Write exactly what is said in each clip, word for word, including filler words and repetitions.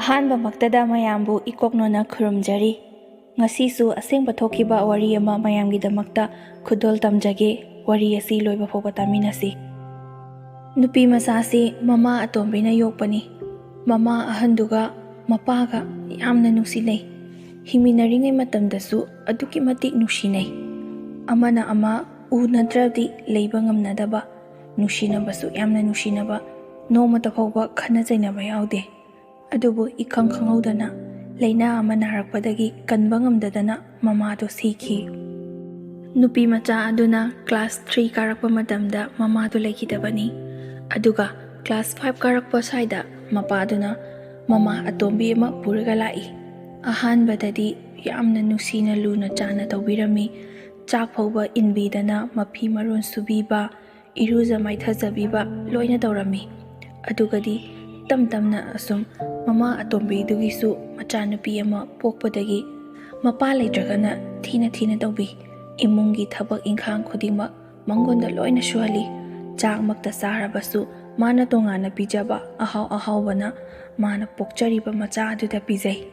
ꯑꯍꯥꯟꯕꯃꯛꯇꯗ ꯃꯌꯥꯝꯕꯨ ꯏꯀꯣꯛꯅꯣꯅ ꯈꯨꯔꯨꯝꯖꯔꯤ꯫ ꯉꯁꯤꯁꯨ ꯑꯁꯦꯡꯕ ꯊꯣꯛꯈꯤꯕ ꯋꯥꯔꯤ ꯑꯃ ꯃꯌꯥꯝꯒꯤꯗꯃꯛꯇ ꯈꯨꯗꯣꯜ ꯇꯝꯖꯒꯦ꯫ ꯋꯥꯔꯤ ꯑꯁꯤ ꯂꯣꯏꯕ ꯐꯥꯎꯕ ꯇꯥꯃꯤꯟꯅꯁꯤ꯫ ꯅꯨꯄꯤ ꯃꯆꯥꯁꯤ ꯃꯃꯥ ꯑꯇꯣꯝꯕꯤꯅ ꯌꯣꯛꯄꯅꯤ꯫ ꯃꯃꯥ ꯑꯍꯟꯗꯨꯒ ꯃꯄꯥꯒ ꯌꯥꯝꯅ ꯅꯨꯡꯁꯤꯅꯩ꯫ ꯍꯤꯡꯃꯤꯟꯅꯔꯤꯉꯩ ꯃꯇꯝꯗꯁꯨ ꯑꯗꯨꯛꯀꯤ ꯃꯇꯤꯛ ꯅꯨꯡꯁꯤꯅꯩ꯫ ꯑꯃꯅ ꯑꯃ ꯎꯅꯗ꯭ꯔꯗꯤ ꯂꯩꯕ ꯉꯝꯅꯗꯕ, ꯅꯨꯡꯁꯤꯅꯕꯁꯨ ꯌꯥꯝꯅ ꯅꯨꯡꯁꯤꯅꯕ, ꯅꯣꯡꯃꯇ ꯐꯥꯎꯕ ꯈꯠꯅ ꯆꯩꯅꯕ ꯌꯥꯎꯗꯦ꯫ ꯑꯗꯨꯕꯨ ꯏꯈꯪ ꯈꯪꯍꯧꯗꯅ ꯂꯥꯏꯅꯥ ꯑꯃ ꯅꯥꯔꯛꯄꯗꯒꯤ ꯀꯟꯕ ꯉꯝꯗꯗꯅ ꯃꯃꯥꯗꯣ ꯁꯤꯈꯤ꯫ ꯅꯨꯄꯤ ꯃꯆꯥ ꯑꯗꯨꯅ ꯀ꯭ꯂꯥꯁ ꯊ꯭ꯔꯤ ꯀꯥꯔꯛꯄ ꯃꯇꯝꯗ ꯃꯃꯥꯗꯨ ꯂꯩꯈꯤꯗꯕꯅꯤ꯫ ꯑꯗꯨꯒ ꯀ꯭ꯂꯥꯁ ꯐꯥꯏꯚ ꯀꯥꯔꯛꯄ ꯁ꯭ꯋꯥꯏꯗ ꯃꯄꯥꯗꯨꯅ ꯃꯃꯥ ꯑꯇꯣꯝꯕꯤ ꯑꯃ ꯄꯨꯔꯒ ꯂꯥꯛꯏ꯫ ꯑꯍꯥꯟꯕꯗꯗꯤ ꯌꯥꯝꯅ ꯅꯨꯡꯁꯤꯅ ꯂꯨꯅ ꯆꯥꯅ ꯇꯧꯕꯤꯔꯝꯃꯤ꯫ ꯆꯥꯛ ꯐꯥꯎꯕ ꯏꯟꯕꯤꯗꯅ ꯃꯐꯤ ꯃꯔꯣꯟ ꯁꯨꯕꯤꯕ, ꯏꯔꯨꯖ ꯃꯥꯏꯊꯖꯕꯤꯕ ꯂꯣꯏꯅ ꯇꯧꯔꯝꯃꯤ꯫ ꯑꯗꯨꯒꯗꯤ ꯇꯝ ꯇꯝꯅ ꯑꯁꯨꯝ ꯃꯃꯥ ꯑꯇꯣꯝꯕꯤꯗꯨꯒꯤꯁꯨ ꯃꯆꯥꯅꯨꯄꯤ ꯑꯃ ꯄꯣꯛꯄꯗꯒꯤ ꯃꯄꯥ ꯂꯩꯇ꯭ꯔꯒꯅ ꯊꯤꯅ ꯊꯤꯅ ꯇꯧꯕꯤ꯫ ꯏꯃꯨꯡꯒꯤ ꯊꯕꯛ ꯏꯪꯈꯥꯡ ꯈꯨꯗꯤꯡꯃꯛ ꯃꯉꯣꯟꯗ ꯂꯣꯏꯅ ꯁꯨꯍꯜꯂꯤ꯫ ꯆꯥꯛꯃꯛꯇ ꯆꯥꯔꯕꯁꯨ ꯃꯥꯅ ꯇꯣꯉꯥꯟꯅ ꯄꯤꯖꯕ ꯑꯍꯥꯎ ꯑꯍꯥꯎꯕꯅ ꯃꯥꯅ ꯄꯣꯛꯆꯔꯤꯕ ꯃꯆꯥ ꯑꯗꯨꯗ ꯄꯤꯖꯩ꯫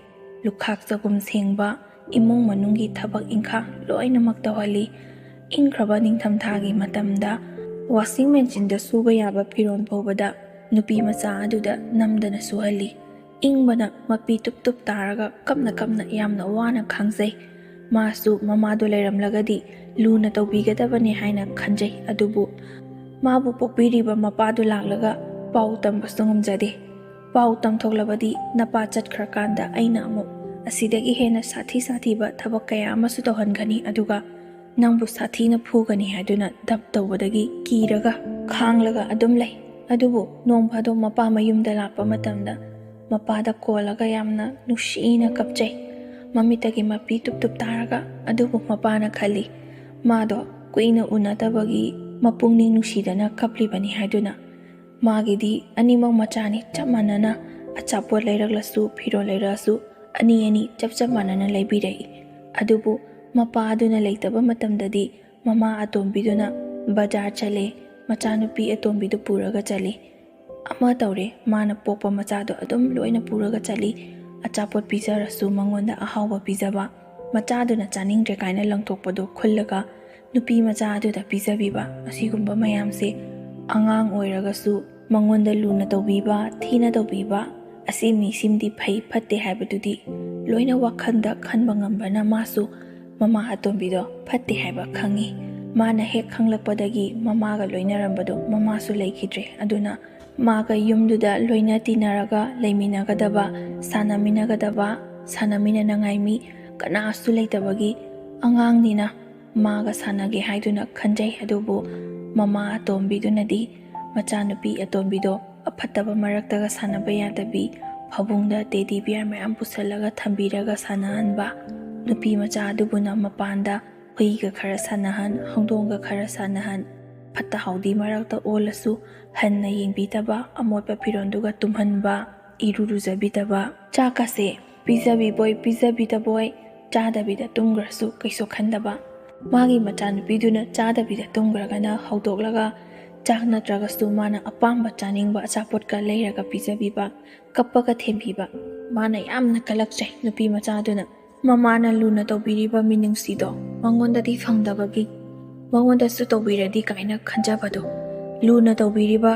ꯂꯨꯈꯥꯛ ꯆꯒꯨꯝ ꯁꯦꯡꯕ, ꯏꯃꯨꯡ ꯃꯅꯨꯡꯒꯤ ꯊꯕꯛ ꯏꯪꯈꯥꯡ ꯂꯣꯏꯅꯃꯛ ꯇꯧꯍꯜꯂꯤ꯫ ꯏꯪꯈ꯭ꯔꯕ ꯅꯤꯡꯊꯝꯊꯥꯒꯤ ꯃꯇꯝꯗ ꯋꯥꯁꯤꯡ ꯃꯦꯆꯤꯟꯗ ꯁꯨꯕ ꯌꯥꯕ ꯐꯤꯔꯣꯜ ꯐꯥꯎꯕꯗ ꯅꯨꯄꯤ ꯃꯆꯥ ꯑꯗꯨꯗ ꯅꯝꯗꯅ ꯁꯨꯍꯜꯂꯤ꯫ ꯏꯪꯕꯅ ꯃꯄꯤ ꯇꯨꯞ ꯇꯨꯞ ꯇꯥꯔꯒ ꯀꯞꯅ ꯀꯞꯅ ꯌꯥꯝꯅ ꯋꯥꯅ ꯈꯥꯡꯖꯩ꯫ ꯃꯥꯁꯨ ꯃꯃꯥꯗꯣ ꯂꯩꯔꯝꯂꯒꯗꯤ ꯂꯨꯅ ꯇꯧꯕꯤꯒꯗꯕꯅꯤ ꯍꯥꯏꯅ ꯈꯟꯖꯩ꯫ ꯑꯗꯨꯕꯨ ꯃꯥꯕꯨ ꯄꯣꯛꯄꯤꯔꯤꯕ ꯃꯄꯥꯗꯨ ꯂꯥꯛꯂꯒ ꯄꯥꯎ ꯇꯝꯕꯁꯨ ꯉꯝꯖꯗꯦ꯫ ꯄꯥꯎ ꯇꯝꯊꯣꯛꯂꯕꯗꯤ ꯅꯄꯥ ꯆꯠꯈ꯭ꯔꯀꯥꯟꯗ ꯑꯩꯅ ꯑꯃꯨꯛ ꯑꯁꯤꯗꯒꯤ ꯍꯦꯟꯅ ꯁꯥꯊꯤ ꯁꯥꯊꯤꯕ ꯊꯕꯛ ꯀꯌꯥ ꯑꯃꯁꯨ ꯇꯧꯍꯟꯒꯅꯤ, ꯑꯗꯨꯒ ꯅꯪꯕꯨ ꯁꯥꯊꯤꯅ ꯐꯨꯒꯅꯤ ꯍꯥꯏꯗꯨꯅ ꯗꯞ ꯇꯧꯕꯗꯒꯤ ꯀꯤꯔꯒ ꯈꯥꯡꯂꯒ ꯑꯗꯨꯝ ꯂꯩ꯫ ꯑꯗꯨꯕꯨ ꯅꯣꯡ ꯐꯥꯗꯣꯛ ꯃꯄꯥ ꯃꯌꯨꯝꯗ ꯂꯥꯛꯄ ꯃꯇꯝꯗ ꯃꯄꯥꯗ ꯀꯣꯜꯂꯒ ꯌꯥꯝꯅ ꯅꯨꯡꯁꯤꯅ ꯀꯞꯆꯩ꯫ ꯃꯃꯤꯠꯇꯒꯤ ꯃꯄꯤ ꯇꯨꯞ ꯇꯨꯞ ꯇꯥꯔꯒ꯫ ꯑꯗꯨꯕꯨ ꯃꯄꯥꯅ ꯈꯜꯂꯤ, ꯃꯥꯗꯣ ꯀꯨꯏꯅ ꯎꯅꯗꯕꯒꯤ ꯃꯄꯨꯛꯅꯤꯡ ꯅꯨꯡꯁꯤꯗꯅ ꯀꯞꯂꯤꯕꯅꯤ ꯍꯥꯏꯗꯨꯅ꯫ ꯃꯥꯒꯤꯗꯤ ꯑꯅꯤꯃꯛ ꯃꯆꯥꯅꯤ, ꯆꯞ ꯃꯥꯟꯅꯅ ꯑꯆꯥꯄꯣꯠ ꯂꯩꯔꯛꯂꯁꯨ, ꯐꯤꯔꯣꯜ ꯂꯩꯔꯛꯑꯁꯨ ꯑꯅꯤ ꯑꯅꯤ ꯆꯞ ꯆꯞ ꯃꯥꯟꯅꯅ ꯂꯩꯕꯤꯔꯛꯏ꯫ ꯑꯗꯨꯕꯨ ꯃꯄꯥ ꯑꯗꯨꯅ ꯂꯩꯇꯕ ꯃꯇꯝꯗꯗꯤ ꯃꯃꯥ ꯑꯇꯣꯝꯕꯤꯗꯨꯅ ꯕꯖꯥꯔ ꯆꯠꯂꯦ, ꯃꯆꯥꯅꯨꯄꯤ ꯑꯇꯣꯝꯕꯤꯗꯨ ꯄꯨꯔꯒ ꯆꯠꯂꯤ꯫ ꯑꯃ ꯇꯧꯔꯦ, ꯃꯥꯅ ꯄꯣꯛꯄ ꯃꯆꯥꯗꯣ ꯑꯗꯨꯝ ꯂꯣꯏꯅ ꯄꯨꯔꯒ ꯆꯠꯂꯤ꯫ ꯑꯆꯥꯄꯣꯠ ꯄꯤꯖꯔꯁꯨ ꯃꯉꯣꯟꯗ ꯑꯍꯥꯎꯕ ꯄꯤꯖꯕ, ꯃꯆꯥꯗꯨꯅ ꯆꯥꯅꯤꯡꯗ꯭ꯔꯦ ꯀꯥꯏꯅ ꯂꯪꯊꯣꯛꯄꯗꯣ ꯈꯨꯜꯂꯒ ꯅꯨꯄꯤ ꯃꯆꯥ ꯑꯗꯨꯗ ꯄꯤꯖꯕꯤꯕ, ꯑꯁꯤꯒꯨꯝꯕ ꯃꯌꯥꯝꯁꯦ ꯑꯉꯥꯡ ꯑꯣꯏꯔꯒꯁꯨ ꯃꯉꯣꯟꯗ ꯂꯨꯅ ꯇꯧꯕꯤꯕ, ꯊꯤꯅ ꯇꯧꯕꯤꯕ, ꯑꯁꯤ ꯃꯤꯁꯤꯃꯗꯤ ꯐꯩ ꯐꯠꯇꯦ ꯍꯥꯏꯕꯗꯨꯗꯤ ꯂꯣꯏꯅ ꯋꯥꯈꯜꯗ ꯈꯟꯕ ꯉꯝꯕꯅ ꯃꯥꯁꯨ ꯃꯃꯥ ꯑꯇꯣꯝꯕꯤꯗꯣ ꯐꯠꯇꯦ ꯍꯥꯏꯕ ꯈꯪꯉꯤ꯫ ꯃꯥꯅ ꯍꯦꯛ ꯈꯪꯂꯛꯄꯗꯒꯤ ꯃꯃꯥꯒ ꯂꯣꯏꯅꯔꯝꯕꯗꯣ ꯃꯃꯥꯁꯨ ꯂꯩꯈꯤꯗ꯭ꯔꯦ꯫ ꯑꯗꯨꯅ ꯃꯥꯒ ꯌꯨꯝꯗꯨꯗ ꯂꯣꯏꯅ ꯇꯤꯟꯅꯔꯒ ꯂꯩꯃꯤꯟꯅꯒꯗꯕ, ꯁꯥꯟꯅꯃꯤꯟꯅꯒꯗꯕ, ꯁꯥꯟꯅꯃꯤꯟꯅꯅꯉꯥꯏ ꯃꯤ ꯀꯅꯥꯁꯨ ꯂꯩꯇꯕꯒꯤ ꯑꯉꯥꯡꯅꯤꯅ ꯃꯥꯒ ꯁꯥꯟꯅꯒꯦ ꯍꯥꯏꯗꯨꯅ ꯈꯟꯖꯩ꯫ ꯑꯗꯨꯕꯨ ꯃꯃꯥ ꯑꯇꯣꯝꯕꯤꯗꯨꯅꯗꯤ ꯃꯆꯥꯅꯨꯄꯤ ꯑꯇꯣꯝꯕꯤꯗꯣ ꯑꯐꯠꯇꯕ ꯃꯔꯛꯇꯒ ꯁꯥꯟꯅꯕ ꯌꯥꯗꯕꯤ, ꯐꯃꯨꯡꯗ ꯇꯦꯗꯤ ꯕꯤꯌꯔ ꯃꯌꯥꯝ ꯄꯨꯁꯜꯂꯒ ꯊꯝꯕꯤꯔꯒ ꯁꯥꯟꯅꯍꯟꯕ, ꯅꯨꯄꯤ ꯃꯆꯥ ꯑꯗꯨꯕꯨꯅ ꯃꯄꯥꯟꯗ ꯍꯨꯏꯒ ꯈꯔ ꯁꯥꯟꯅꯍꯟ, ꯍꯧꯗꯣꯡꯒ ꯈꯔ ꯁꯥꯟꯅꯍꯟ, ꯐꯠꯇ ꯍꯥꯎꯗꯤ ꯃꯔꯛꯇ ꯑꯣꯜꯂꯁꯨ ꯍꯟꯅ ꯌꯦꯡꯕꯤꯗꯕ, ꯑꯃꯣꯠꯄ ꯐꯤꯔꯣꯜꯗꯨꯒ ꯇꯨꯝꯍꯟꯕ, ꯏꯔꯨ ꯂꯨꯖꯕꯤꯗꯕ, ꯆꯥꯛꯀꯁꯦ ꯄꯤꯖꯕꯤꯕꯣꯏ ꯄꯤꯖꯕꯤꯗꯕꯣꯏ ꯆꯥꯗꯕꯤꯗ ꯇꯨꯝꯈ꯭ꯔꯁꯨ ꯀꯩꯁꯨ ꯈꯟꯗꯕ꯫ ꯃꯥꯒꯤ ꯃꯆꯥꯅꯨꯄꯤꯗꯨꯅ ꯆꯥꯗꯕꯤꯗ ꯇꯨꯝꯈ꯭ꯔꯒꯅ ꯍꯧꯗꯣꯛꯂꯒ ꯆꯥꯛ ꯅꯠꯇ꯭ꯔꯒꯁꯨ ꯃꯥꯅ ꯑꯄꯥꯝꯕ ꯆꯥꯅꯤꯡꯕ ꯑꯆꯥꯄꯣꯠꯀ ꯂꯩꯔꯒ ꯄꯤꯖꯕꯤꯕ, ꯀꯞꯄꯒ ꯊꯦꯝꯕꯤꯕ꯫ ꯃꯥꯅ ꯌꯥꯝꯅ ꯀꯜꯂꯛꯆꯩ ꯅꯨꯄꯤ ꯃꯆꯥꯗꯨꯅ꯫ ꯃꯃꯥꯅ ꯂꯨꯅ ꯇꯧꯕꯤꯔꯤꯕ ꯃꯤꯅꯨꯡꯁꯤꯗꯣ ꯃꯉꯣꯟꯗꯗꯤ ꯐꯪꯗꯕꯒꯤ ꯃꯉꯣꯟꯗꯁꯨ ꯇꯧꯕꯤꯔꯗꯤ ꯀꯥꯏꯅ ꯈꯟꯖꯕꯗꯣ꯫ ꯂꯨꯅ ꯇꯧꯕꯤꯔꯤꯕ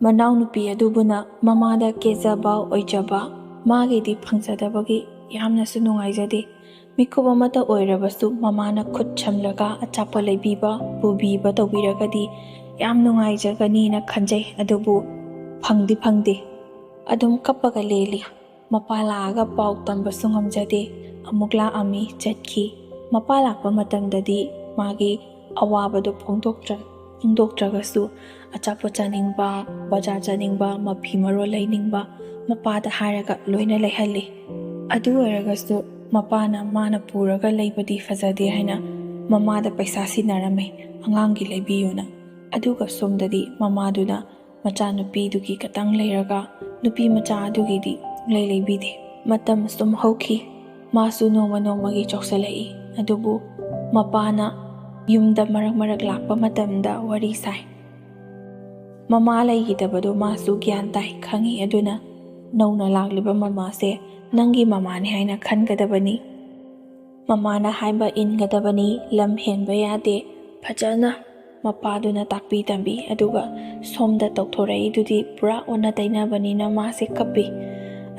ꯃꯅꯥꯎꯅꯨꯄꯤ ꯑꯗꯨꯕꯨꯅ ꯃꯃꯥꯗ ꯀꯦꯖꯕ ꯑꯣꯏꯖꯕ ꯃꯥꯒꯤꯗꯤ ꯐꯪꯖꯗꯕꯒꯤ ꯌꯥꯝꯅꯁꯨ ꯅꯨꯡꯉꯥꯏꯖꯗꯦ꯫ ꯃꯤꯀꯨꯞ ꯑꯃꯇ ꯑꯣꯏꯔꯕꯁꯨ ꯃꯃꯥꯅ ꯈꯨꯠ ꯁꯝꯂꯒ ꯑꯆꯥꯄꯣꯠ ꯂꯩꯕꯤꯕ, ꯄꯨꯕꯤꯕ ꯇꯧꯕꯤꯔꯒꯗꯤ ꯌꯥꯝ ꯅꯨꯡꯉꯥꯏꯖꯒꯅꯤꯅ ꯈꯟꯖꯩ꯫ ꯑꯗꯨꯕꯨ ꯐꯪꯗꯤ ꯐꯪꯗꯦ꯫ ꯑꯗꯨꯝ ꯀꯞꯄꯒ ꯂꯦꯜꯂꯤ꯫ ꯃꯄꯥ ꯂꯥꯛꯑꯒ ꯄꯥꯎ ꯇꯝꯕꯁꯨ ꯉꯝꯖꯗꯦ꯫ ꯑꯃꯨꯛ ꯂꯥꯛꯑꯝꯃꯤ, ꯆꯠꯈꯤ꯫ ꯃꯄꯥ ꯂꯥꯛꯄ ꯃꯇꯝꯗꯗꯤ ꯃꯥꯒꯤ ꯑꯋꯥꯕꯗꯨ ꯐꯣꯡꯗꯣꯛꯇ꯭ꯔ-, ꯐꯣꯡꯗꯣꯛꯇ꯭ꯔꯒꯁꯨ ꯑꯆꯥꯄꯣꯠ ꯆꯥꯅꯤꯡꯕ, ꯕꯖꯥꯔ ꯆꯥꯅꯤꯡꯕ, ꯃꯐꯤ ꯃꯔꯣꯜ ꯂꯩꯅꯤꯡꯕ ꯃꯄꯥꯗ ꯍꯥꯏꯔꯒ ꯂꯣꯏꯅ ꯂꯩꯍꯜꯂꯤ꯫ ꯑꯗꯨ ꯑꯣꯏꯔꯒꯁꯨ ꯃꯄꯥꯅ ꯃꯥꯅ ꯄꯨꯔꯒ ꯂꯩꯕꯗꯤ ꯐꯖꯗꯦ ꯍꯥꯏꯅ ꯃꯃꯥꯗ ꯄꯩꯁꯥ ꯁꯤꯟꯅꯔꯝꯃꯤ, ꯑꯉꯥꯡꯒꯤ ꯂꯩꯕꯤꯌꯨꯅ꯫ ꯑꯗꯨꯒ ꯁꯣꯝꯗꯗꯤ ꯃꯃꯥꯗꯨꯅ ꯃꯆꯥꯅꯨꯄꯤꯗꯨꯒꯤ ꯈꯇꯪ ꯂꯩꯔꯒ ꯅꯨꯄꯤ ꯃꯆꯥ ꯑꯗꯨꯒꯤꯗꯤ ꯁꯨꯡꯂꯩ ꯂꯩꯕꯤꯗꯦ꯫ ꯃꯇꯝ ꯁꯨꯝ ꯍꯧꯈꯤ꯫ ꯃꯥꯁꯨ ꯅꯣꯡꯃ ꯅꯣꯡꯃꯒꯤ ꯆꯥꯎꯁꯜꯂꯛꯏ꯫ ꯑꯗꯨꯕꯨ ꯃꯄꯥꯅ ꯌꯨꯝꯗ ꯃꯔꯛ ꯃꯔꯛ ꯂꯥꯛꯄ ꯃꯇꯝꯗ ꯋꯥꯔꯤ ꯁꯥꯏ꯫ ꯃꯃꯥ ꯂꯩꯈꯤꯗꯕꯗꯣ ꯃꯥꯁꯨ ꯒ꯭ꯌꯥꯟ ꯇꯥꯏ, ꯈꯪꯉꯤ꯫ ꯑꯗꯨꯅ ꯅꯧꯅ ꯂꯥꯛꯂꯤꯕ ꯃꯃꯥꯁꯦ ꯅꯪꯒꯤ ꯃꯃꯥꯅꯤ ꯍꯥꯏꯅ ꯈꯟꯒꯗꯕꯅꯤ꯫ ꯃꯃꯥꯅ ꯍꯥꯏꯕ ꯏꯟꯒꯗꯕꯅꯤ, ꯂꯝ ꯍꯦꯟꯕ ꯌꯥꯗꯦ꯫ ꯐꯖꯅ ꯃꯄꯥꯗꯨꯅ ꯇꯥꯛꯄꯤ ꯇꯝꯕꯤ꯫ ꯑꯗꯨꯒ ꯁꯣꯝꯗ ꯇꯧꯊꯣꯔꯛꯏꯗꯨꯗꯤ ꯄꯨꯔꯥ ꯑꯣꯟꯅ ꯇꯩꯅꯕꯅꯤꯅ ꯃꯥꯁꯦ ꯀꯞꯄꯤ꯫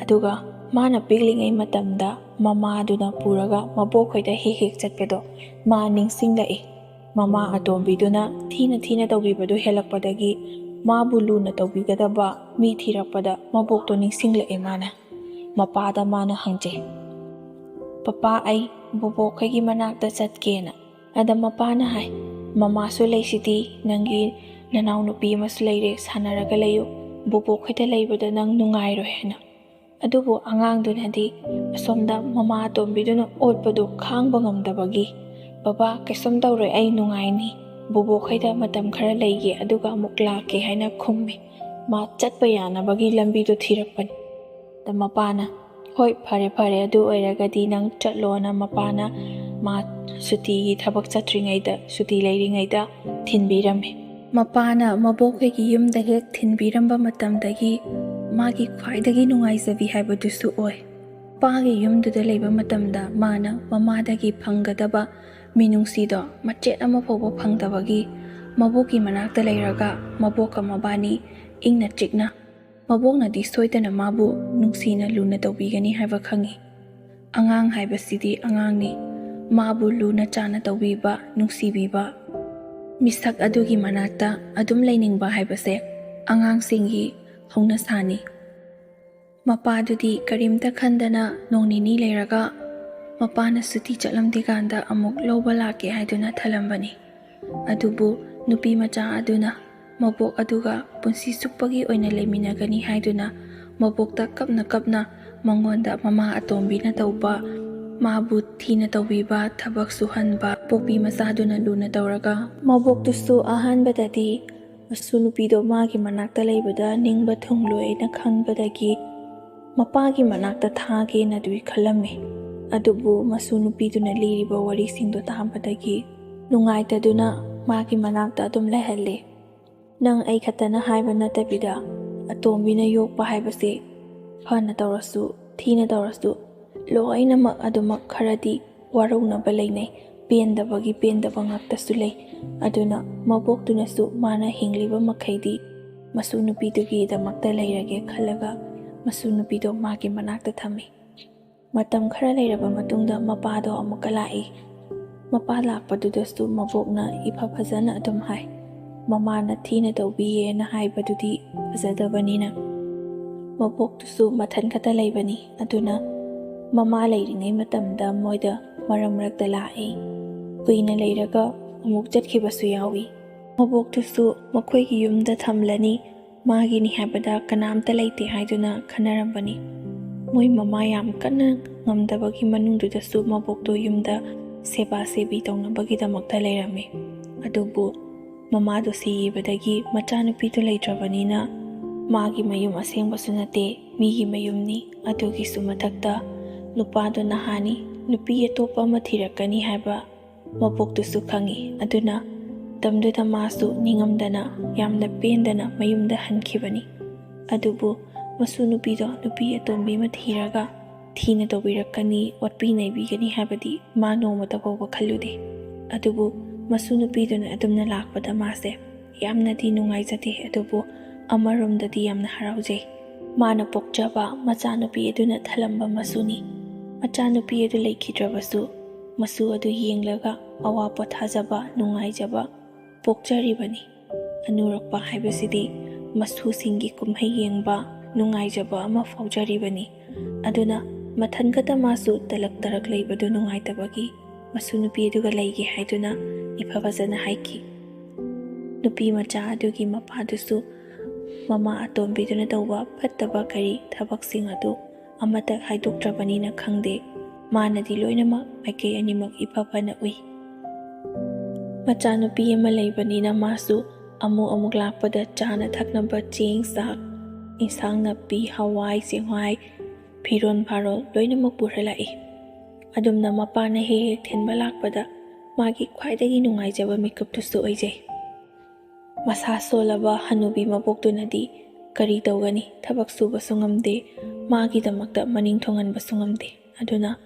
ꯑꯗꯨꯒ ꯃꯥꯅ ꯄꯤꯛꯂꯤꯉꯩ ꯃꯇꯝꯗ ꯃꯃꯥꯗꯨꯅ ꯄꯨꯔꯒ ꯃꯕꯣꯛꯈꯣꯏꯗ ꯍꯦꯛ ꯍꯦꯛ ꯆꯠꯄꯗꯣ ꯃꯥ ꯅꯤꯡꯁꯤꯡꯂꯛꯏ꯫ ꯃꯃꯥ ꯑꯇꯣꯝꯕꯤꯗꯨꯅ ꯊꯤꯅ ꯊꯤꯅ ꯇꯧꯕꯤꯕꯗꯨ ꯍꯦꯜꯂꯛꯄꯗꯒꯤ ꯃꯥꯕꯨ ꯂꯨꯅ ꯇꯧꯕꯤꯒꯗꯕ ꯃꯤ ꯊꯤꯔꯛꯄꯗ ꯃꯕꯣꯛꯇꯣ ꯅꯤꯡꯁꯤꯡꯂꯛꯑꯦ ꯃꯥꯅ꯫ ꯃꯄꯥꯗ ꯃꯥꯅ ꯍꯪꯖꯩ, "ꯄꯄꯥ, ꯑꯩ ꯕꯣꯕꯣꯛꯈꯣꯏꯒꯤ ꯃꯅꯥꯛꯇ ꯆꯠꯀꯦꯅ"꯫ ꯑꯗ ꯃꯄꯥꯅ ꯍꯥꯏ, "ꯃꯃꯥꯁꯨ ꯂꯩꯁꯤꯗꯤ, ꯅꯪꯒꯤ ꯅꯅꯥꯎꯅꯨꯄꯤ ꯑꯃꯁꯨ ꯂꯩꯔꯦ, ꯁꯥꯟꯅꯔꯒ ꯂꯩꯌꯨ꯫ ꯕꯣꯕꯣꯛꯈꯣꯏꯗ ꯂꯩꯕꯗ ꯅꯪ ꯅꯨꯡꯉꯥꯏꯔꯣꯏ" ꯍꯥꯏꯅ꯫ ꯑꯗꯨꯕꯨ ꯑꯉꯥꯡꯗꯨꯅꯗꯤ ꯑꯁꯣꯝꯗ ꯃꯃꯥ ꯑꯇꯣꯝꯕꯤꯗꯨꯅ ꯑꯣꯠꯄꯗꯨ ꯈꯥꯡꯕ ꯉꯝꯗꯕꯒꯤ, "ꯕꯕꯥ, ꯀꯩꯁꯨꯝ ꯇꯧꯔꯣꯏ, ꯑꯩ ꯅꯨꯡꯉꯥꯏꯅꯤ꯫ ꯕꯣꯕꯣꯛꯈꯣꯏꯗ ꯃꯇꯝ ꯈꯔ ꯂꯩꯒꯦ, ꯑꯗꯨꯒ ꯑꯃꯨꯛ ꯂꯥꯛꯀꯦ" ꯍꯥꯏꯅ ꯈꯨꯝꯃꯤ꯫ ꯃꯥ ꯆꯠꯄ ꯌꯥꯅꯕꯒꯤ ꯂꯝꯕꯤꯗꯣ ꯊꯤꯔꯛꯄꯅꯤ꯫ ꯑꯗ ꯃꯄꯥꯅ, "ꯍꯣꯏ, ꯐꯔꯦ, ꯐꯔꯦ, ꯑꯗꯨ ꯑꯣꯏꯔꯒꯗꯤ ꯅꯪ ꯆꯠꯂꯣꯅ" ꯃꯄꯥꯅ ꯃꯥ ꯁꯨꯇꯤꯒꯤ ꯊꯕꯛ ꯆꯠꯇ꯭ꯔꯤꯉꯩꯗ, ꯁꯨꯇꯤ ꯂꯩꯔꯤꯉꯩꯗ ꯊꯤꯟꯕꯤꯔꯝꯃꯤ꯫ ꯃꯄꯥꯅ ꯃꯕꯣꯛꯈꯣꯏꯒꯤ ꯌꯨꯝꯗ ꯍꯦꯛ ꯊꯤꯟꯕꯤꯔꯝꯕ ꯃꯇꯝꯗꯒꯤ ꯃꯥꯒꯤ ꯈ꯭ꯋꯥꯏꯗꯒꯤ ꯅꯨꯡꯉꯥꯏꯖꯕꯤ ꯍꯥꯏꯕꯗꯨꯁꯨ ꯑꯣꯏ꯫ ꯃꯄꯥꯒꯤ ꯌꯨꯝꯗꯨꯗ ꯂꯩꯕ ꯃꯇꯝꯗ ꯃꯥꯅ ꯃꯃꯥꯗꯒꯤ ꯐꯪꯒꯗꯕ ꯃꯤꯅꯨꯡꯁꯤꯗꯣ ꯃꯆꯦꯠ ꯑꯃ ꯐꯥꯎꯕ ꯐꯪꯗꯕꯒꯤ ꯃꯕꯣꯛꯀꯤ ꯃꯅꯥꯛꯇ ꯂꯩꯔꯒ ꯃꯕꯣꯛꯀ ꯃꯕꯥꯅꯤ ꯏꯪꯅ ꯆꯤꯛꯅ, ꯃꯕꯣꯛꯅꯗꯤ ꯁꯣꯏꯗꯅ ꯃꯥꯕꯨ ꯅꯨꯡꯁꯤꯅ ꯂꯨꯅ ꯇꯧꯕꯤꯒꯅꯤ ꯍꯥꯏꯕ ꯈꯪꯏ꯫ ꯑꯉꯥꯡ ꯍꯥꯏꯕꯁꯤꯗꯤ ꯑꯉꯥꯡꯅꯤ, ꯃꯥꯕꯨ ꯂꯨꯅ ꯆꯥꯅ ꯇꯧꯕꯤꯕ, ꯅꯨꯡꯁꯤꯕꯤꯕ, ꯃꯤꯁꯛ ꯑꯗꯨꯒꯤ ꯃꯅꯥꯛꯇ ꯑꯗꯨꯝ ꯂꯩꯅꯤꯡꯕ ꯍꯥꯏꯕꯁꯦ ꯑꯉꯥꯡꯁꯤꯡꯒꯤ ꯍꯧꯅꯁꯥꯅꯤ꯫ ꯃꯄꯥꯗꯨꯗꯤ ꯀꯔꯤꯝꯇ ꯈꯟꯗꯅ ꯅꯣꯡ ꯅꯤꯅꯤ ꯂꯩꯔꯒ ꯃꯄꯥꯅ ꯁꯨꯇꯤ ꯆꯠꯂꯝꯗ꯭ꯔꯤꯀꯥꯟꯗ ꯑꯃꯨꯛ ꯂꯧꯕ ꯂꯥꯛꯀꯦ ꯍꯥꯏꯗꯨꯅ ꯊꯜꯂꯝꯕꯅꯤ꯫ ꯑꯗꯨꯕꯨ ꯅꯨꯄꯤ ꯃꯆꯥ ꯑꯗꯨꯅ ꯃꯕꯣꯛ ꯑꯗꯨꯒ ꯄꯨꯟꯁꯤ ꯆꯨꯞꯄꯒꯤ ꯑꯣꯏꯅ ꯂꯩꯃꯤꯟꯅꯒꯅꯤ ꯍꯥꯏꯗꯨꯅ ꯃꯕꯣꯛꯇ ꯀꯞꯅ ꯀꯞꯅ ꯃꯉꯣꯟꯗ ꯃꯃꯥ ꯑꯇꯣꯝꯕꯤꯅ ꯇꯧꯕ, ꯃꯥꯕꯨ ꯊꯤꯅ ꯇꯧꯕꯤꯕ, ꯊꯕꯛ ꯁꯨꯍꯟꯕ, ꯄꯣꯛꯄꯤ ꯃꯆꯥꯗꯨꯅ ꯂꯨꯅ ꯇꯧꯔꯒ, ꯃꯕꯣꯛꯇꯨꯁꯨ ꯑꯍꯥꯟꯕꯗꯗꯤ ꯃꯁꯨ ꯅꯨꯄꯤꯗꯣ ꯃꯥꯒꯤ ꯃꯅꯥꯛꯇ ꯂꯩꯕꯗ ꯅꯤꯡꯕ ꯊꯨꯡꯂꯣꯏꯅ ꯈꯟꯕꯗꯒꯤ ꯃꯄꯥꯒꯤ ꯃꯅꯥꯛꯇ ꯊꯥꯒꯦꯅꯗꯤ ꯈꯜꯂꯝꯃꯤ꯫ ꯑꯗꯨꯕꯨ ꯃꯁꯨ ꯅꯨꯄꯤꯗꯨꯅ ꯂꯤꯔꯤꯕ ꯋꯥꯔꯤꯁꯤꯡꯗꯣ ꯇꯥꯕꯗꯒꯤ ꯅꯨꯡꯉꯥꯏꯇꯗꯨꯅ ꯃꯥꯒꯤ ꯃꯅꯥꯛꯇ ꯑꯗꯨꯝ ꯂꯩꯍꯜꯂꯤ꯫ ꯅꯪ ꯑꯩ ꯈꯛꯇꯅ ꯍꯥꯏꯕ ꯅꯠꯇꯕꯤꯗ, ꯑꯇꯣꯝꯕꯤꯅ ꯌꯣꯛꯄ ꯍꯥꯏꯕꯁꯦ ꯐꯅ ꯇꯧꯔꯁꯨ, ꯊꯤꯅ ꯇꯧꯔꯁꯨ, ꯂꯣꯏꯅꯃꯛ ꯑꯗꯨꯃꯛ ꯈꯔꯗꯤ ꯋꯥꯔꯧꯅꯕ ꯂꯩꯅꯩ꯫ ꯄꯦꯟꯗꯕꯒꯤ ꯄꯦꯟꯗꯕ ꯉꯥꯛꯇꯁꯨ ꯂꯩ꯫ ꯑꯗꯨꯅ ꯃꯕꯣꯛꯇꯨꯅꯁꯨ ꯃꯥꯅ ꯍꯤꯡꯂꯤꯕ ꯃꯈꯩꯗꯤ ꯃꯁꯨ ꯅꯨꯄꯤꯗꯨꯒꯤꯗꯃꯛꯇ ꯂꯩꯔꯒꯦ ꯈꯜꯂꯒ, ꯃꯁꯨ ꯅꯨꯄꯤꯗꯣ ꯃꯥꯒꯤ ꯃꯅꯥꯛꯇ ꯊꯝꯃꯤ꯫ ꯃꯇꯝ ꯈꯔ ꯂꯩꯔꯕ ꯃꯇꯨꯡꯗ ꯃꯄꯥꯗꯣ ꯑꯃꯨꯛꯀ ꯂꯥꯛꯏ꯫ ꯃꯄꯥ ꯂꯥꯛꯄꯗꯨꯗꯁꯨ ꯃꯕꯣꯛꯅ ꯏꯐ ꯐꯖꯅ ꯑꯗꯨꯝ ꯍꯥꯏ, ꯃꯃꯥꯅ ꯊꯤꯅ ꯇꯧꯕꯤꯌꯦꯅ ꯍꯥꯏꯕꯗꯨꯗꯤ ꯐꯖꯗꯕꯅꯤꯅ꯫ ꯃꯕꯣꯛꯇꯨꯁꯨ ꯃꯊꯟ ꯈꯛꯇ ꯂꯩꯕꯅꯤ꯫ ꯑꯗꯨꯅ ꯃꯃꯥ ꯂꯩꯔꯤꯉꯩ ꯃꯇꯝꯗ ꯃꯣꯏꯗ ꯃꯔꯛ ꯃꯔꯛꯇ ꯂꯥꯛꯏ꯫ ꯀꯨꯏꯅ ꯂꯩꯔꯒ ꯑꯃꯨꯛ ꯆꯠꯈꯤꯕꯁꯨ ꯌꯥꯎꯏ꯫ ꯃꯕꯣꯛꯇꯨꯁꯨ ꯃꯈꯣꯏꯒꯤ ꯌꯨꯝꯗ ꯊꯝꯂꯅꯤ, ꯃꯥꯒꯤꯅꯤ ꯍꯥꯏꯕꯗ ꯀꯅꯥꯝꯇ ꯂꯩꯇꯦ ꯍꯥꯏꯗꯨꯅ ꯈꯟꯅꯔꯝꯕꯅꯤ꯫ ꯃꯣꯏ ꯃꯃꯥ ꯌꯥꯝ ꯀꯟꯅ ꯉꯝꯗꯕꯒꯤ ꯃꯅꯨꯡꯗꯨꯗꯁꯨ ꯃꯕꯣꯛꯇꯣ ꯌꯨꯝꯗ ꯁꯦꯕꯥ ꯁꯦꯕꯤ ꯇꯧꯅꯕꯒꯤꯗꯃꯛꯇ ꯂꯩꯔꯝꯃꯤ꯫ ꯑꯗꯨꯕꯨ ꯃꯃꯥꯗꯣ ꯁꯤꯈꯤꯕꯗꯒꯤ ꯃꯆꯥꯅꯨꯄꯤꯗꯣ ꯂꯩꯇ꯭ꯔꯕꯅꯤꯅ, ꯃꯥꯒꯤ ꯃꯌꯨꯝ ꯑꯁꯦꯡꯕꯁꯨ ꯅꯠꯇꯦ, ꯃꯤꯒꯤ ꯃꯌꯨꯝꯅꯤ꯫ ꯑꯗꯨꯒꯤꯁꯨ ꯃꯊꯛꯇ ꯅꯨꯄꯥꯗꯣ ꯅꯍꯥꯅꯤ, ꯅꯨꯄꯤ ꯑꯇꯣꯞꯄ ꯑꯃ ꯊꯤꯔꯛꯀꯅꯤ ꯍꯥꯏꯕ ꯃꯕꯣꯛꯇꯨꯁꯨ ꯈꯪꯏ꯫ ꯑꯗꯨꯅ ꯃꯇꯝꯗꯨꯗ ꯃꯥꯁꯨ ꯅꯤꯡꯉꯝꯗꯅ ꯌꯥꯝꯅ ꯄꯦꯟꯗꯅ ꯃꯌꯨꯝꯗ ꯍꯟꯈꯤꯕꯅꯤ꯫ ꯑꯗꯨꯕꯨ ꯃꯁꯨ ꯅꯨꯄꯤꯗꯣ ꯅꯨꯄꯤ ꯑꯇꯣꯝꯕꯤ ꯑꯃ ꯊꯤꯔꯒ ꯊꯤꯅ ꯇꯧꯕꯤꯔꯛꯀꯅꯤ, ꯑꯣꯠꯄꯤ ꯅꯩꯕꯤꯒꯅꯤ ꯍꯥꯏꯕꯗꯤ ꯃꯥ ꯅꯣꯡꯃꯇ ꯐꯥꯎꯕ ꯈꯜꯂꯨꯗꯦ꯫ ꯑꯗꯨꯕꯨ ꯃꯁꯨ ꯅꯨꯄꯤꯗꯨꯅ ꯑꯗꯨꯝꯅ ꯂꯥꯛꯄꯗ ꯃꯥꯁꯦ ꯌꯥꯝꯅꯗꯤ ꯅꯨꯡꯉꯥꯏꯖꯗꯦ, ꯑꯗꯨꯕꯨ ꯑꯃꯔꯣꯝꯗꯗꯤ ꯌꯥꯝꯅ ꯍꯔꯥꯎꯖꯩ꯫ ꯃꯥꯅ ꯄꯣꯛꯆꯕ ꯃꯆꯥꯅꯨꯄꯤ ꯑꯗꯨꯅ ꯊꯜꯂꯝꯕ ꯃꯁꯨꯅꯤ꯫ ꯃꯆꯥꯅꯨꯄꯤ ꯑꯗꯨ ꯂꯩꯈꯤꯗ꯭ꯔꯕꯁꯨ, ꯃꯁꯨ ꯑꯗꯨ ꯌꯦꯡꯂꯒ ꯑꯋꯥ ꯄꯣꯊꯥꯖꯕ, ꯅꯨꯡꯉꯥꯏꯖꯕ ꯄꯣꯛꯆꯔꯤꯕꯅꯤ꯫ ꯑꯅꯨꯔꯛꯄ ꯍꯥꯏꯕꯁꯤꯗꯤ ꯃꯁꯨꯁꯤꯡꯒꯤ ꯀꯨꯝꯍꯩ ꯌꯦꯡꯕ, ꯅꯨꯡꯉꯥꯏꯖꯕ ꯑꯃ ꯐꯥꯎꯖꯔꯤꯕꯅꯤ꯫ ꯑꯗꯨꯅ ꯃꯊꯟ ꯈꯛꯇ ꯃꯥꯁꯨ ꯇꯂꯛ ꯇꯔꯛ ꯂꯩꯕꯗꯨ ꯅꯨꯡꯉꯥꯏꯇꯕꯒꯤ ꯃꯁꯨ ꯅꯨꯄꯤ ꯑꯗꯨꯒ ꯂꯩꯒꯦ ꯍꯥꯏꯗꯨꯅ ꯏꯐ ꯐꯖꯅ ꯍꯥꯏꯈꯤ꯫ ꯅꯨꯄꯤ ꯃꯆꯥ ꯑꯗꯨꯒꯤ ꯃꯄꯥꯗꯨꯁꯨ ꯃꯃꯥ ꯑꯇꯣꯝꯕꯤꯗꯨꯅ ꯇꯧꯕ ꯐꯠꯇꯕ ꯀꯔꯤ ꯊꯕꯛꯁꯤꯡ ꯑꯗꯨ ꯑꯃꯠꯇ ꯍꯥꯏꯗꯣꯛꯇ꯭ꯔꯕꯅꯤꯅ ꯈꯪꯗꯦ꯫ ꯃꯥꯅꯗꯤ ꯂꯣꯏꯅꯃꯛ ꯃꯥꯏꯀꯩ ꯑꯅꯤꯃꯛ ꯏꯐ ꯐꯅ ꯎꯏ꯫ ꯃꯆꯥꯅꯨꯄꯤ ꯑꯃ ꯂꯩꯕꯅꯤꯅ ꯃꯥꯁꯨ ꯑꯃꯨꯛ ꯑꯃꯨꯛ ꯂꯥꯛꯄꯗ ꯆꯥꯅ ꯊꯛꯅꯕ ꯆꯦꯡ, ꯆꯥꯛ, ꯏꯟꯁꯥꯡ ꯅꯥꯄꯤ, ꯍꯋꯥꯏ, ꯆꯦꯡꯋꯥꯏ, ꯐꯤꯔꯣꯜ ꯐꯥꯔꯣꯜ ꯂꯣꯏꯅꯃꯛ ꯄꯨꯔ ꯂꯥꯛꯏ꯫ ꯑꯗꯨꯝꯅ ꯃꯄꯥꯅ ꯍꯦꯛ ꯍꯦꯛ ꯊꯤꯟꯕ ꯂꯥꯛꯄꯗ ꯃꯥꯒꯤ ꯈ꯭ꯋꯥꯏꯗꯒꯤ ꯅꯨꯡꯉꯥꯏꯖꯕ ꯃꯤꯀꯨꯞꯇꯨꯁꯨ ꯑꯣꯏꯖꯩ꯫ ꯃꯁꯥ ꯁꯣꯜꯂꯕ ꯍꯅꯨꯕꯤ ꯃꯕꯣꯛꯇꯨꯅꯗꯤ ꯀꯔꯤ ꯇꯧꯒꯅꯤ? ꯊꯕꯛ ꯁꯨꯕꯁꯨ ꯉꯝꯗꯦ, ꯃꯥꯒꯤꯗꯃꯛꯇ ꯃꯅꯤꯡ ꯊꯨꯡꯍꯟꯕꯁꯨ ꯉꯝꯗꯦ꯫ ꯑꯗꯨꯅ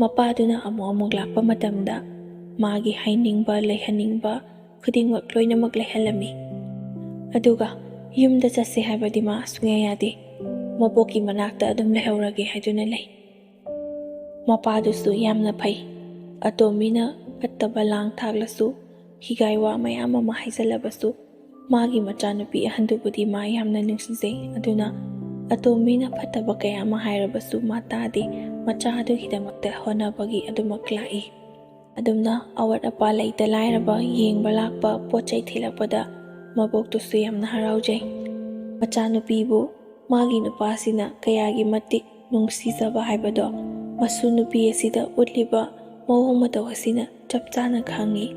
ꯃꯄꯥꯗꯨꯅ ꯑꯃꯨꯛ ꯑꯃꯨꯛ ꯂꯥꯛꯄ ꯃꯇꯝꯗ ꯃꯥꯒꯤ ꯍꯥꯏꯅꯤꯡꯕ, ꯂꯩꯍꯟꯅꯤꯡꯕ ꯈꯨꯗꯤꯡꯃꯛ ꯂꯣꯏꯅꯃꯛ ꯂꯩꯍꯜꯂꯝꯃꯤ꯫ ꯑꯗꯨꯒ ꯌꯨꯝꯗ ꯆꯠꯁꯦ ꯍꯥꯏꯕꯗꯤ ꯃꯥ ꯁꯨꯡꯌꯥ ꯌꯥꯗꯦ꯫ ꯃꯕꯣꯛꯀꯤ ꯃꯅꯥꯛꯇ ꯑꯗꯨꯝ ꯂꯩꯍꯧꯔꯒꯦ ꯍꯥꯏꯗꯨꯅ ꯂꯩ꯫ ꯃꯄꯥꯗꯨꯁꯨ ꯌꯥꯝꯅ ꯐꯩ꯫ ꯑꯇꯣꯝꯕꯤꯅ ꯐꯠꯇꯕ ꯂꯥꯡ ꯊꯥꯛꯂꯁꯨ, ꯍꯤꯒꯥꯏ ꯋꯥ ꯃꯌꯥꯝ ꯑꯃ ꯍꯥꯏꯖꯜꯂꯕꯁꯨ, ꯃꯥꯒꯤ ꯃꯆꯥꯅꯨꯄꯤ ꯑꯍꯟꯗꯨꯕꯨꯗꯤ ꯃꯥ ꯌꯥꯝꯅ ꯅꯨꯡꯁꯤꯖꯩ꯫ ꯑꯗꯨꯅ ꯑꯇꯣꯝꯕꯤꯅ ꯐꯠꯇꯕ ꯀꯌꯥ ꯑꯃ ꯍꯥꯏꯔꯕꯁꯨ ꯃꯥ ꯇꯥꯗꯦ꯫ ꯃꯆꯥ ꯑꯗꯨꯒꯤꯗꯃꯛꯇ ꯍꯣꯠꯅꯕꯒꯤ ꯑꯗꯨꯃꯛ ꯂꯥꯛꯏ꯫ ꯑꯗꯨꯝꯅ ꯑꯋꯥꯠ ꯑꯄꯥ ꯂꯩꯇ ꯂꯥꯏꯔꯕ ꯌꯦꯡꯕ ꯂꯥꯛꯄ, ꯄꯣꯠ ꯆꯩ ꯊꯤꯜꯂꯛꯄꯗ ꯃꯕꯣꯛꯇꯨꯁꯨ ꯌꯥꯝꯅ ꯍꯔꯥꯎꯖꯩ꯫ ꯃꯆꯥꯅꯨꯄꯤꯕꯨ ꯃꯥꯒꯤ ꯅꯨꯄꯥꯁꯤꯅ ꯀꯌꯥꯒꯤ ꯃꯇꯤꯛ ꯅꯨꯡꯁꯤꯖꯕ ꯍꯥꯏꯕꯗꯣ ꯃꯁꯨ ꯅꯨꯄꯤ ꯑꯁꯤꯗ ꯎꯠꯂꯤꯕ ꯃꯑꯣꯡ ꯃꯇꯧ ꯑꯁꯤꯅ ꯆꯞ ꯆꯥꯅ ꯈꯪꯏ꯫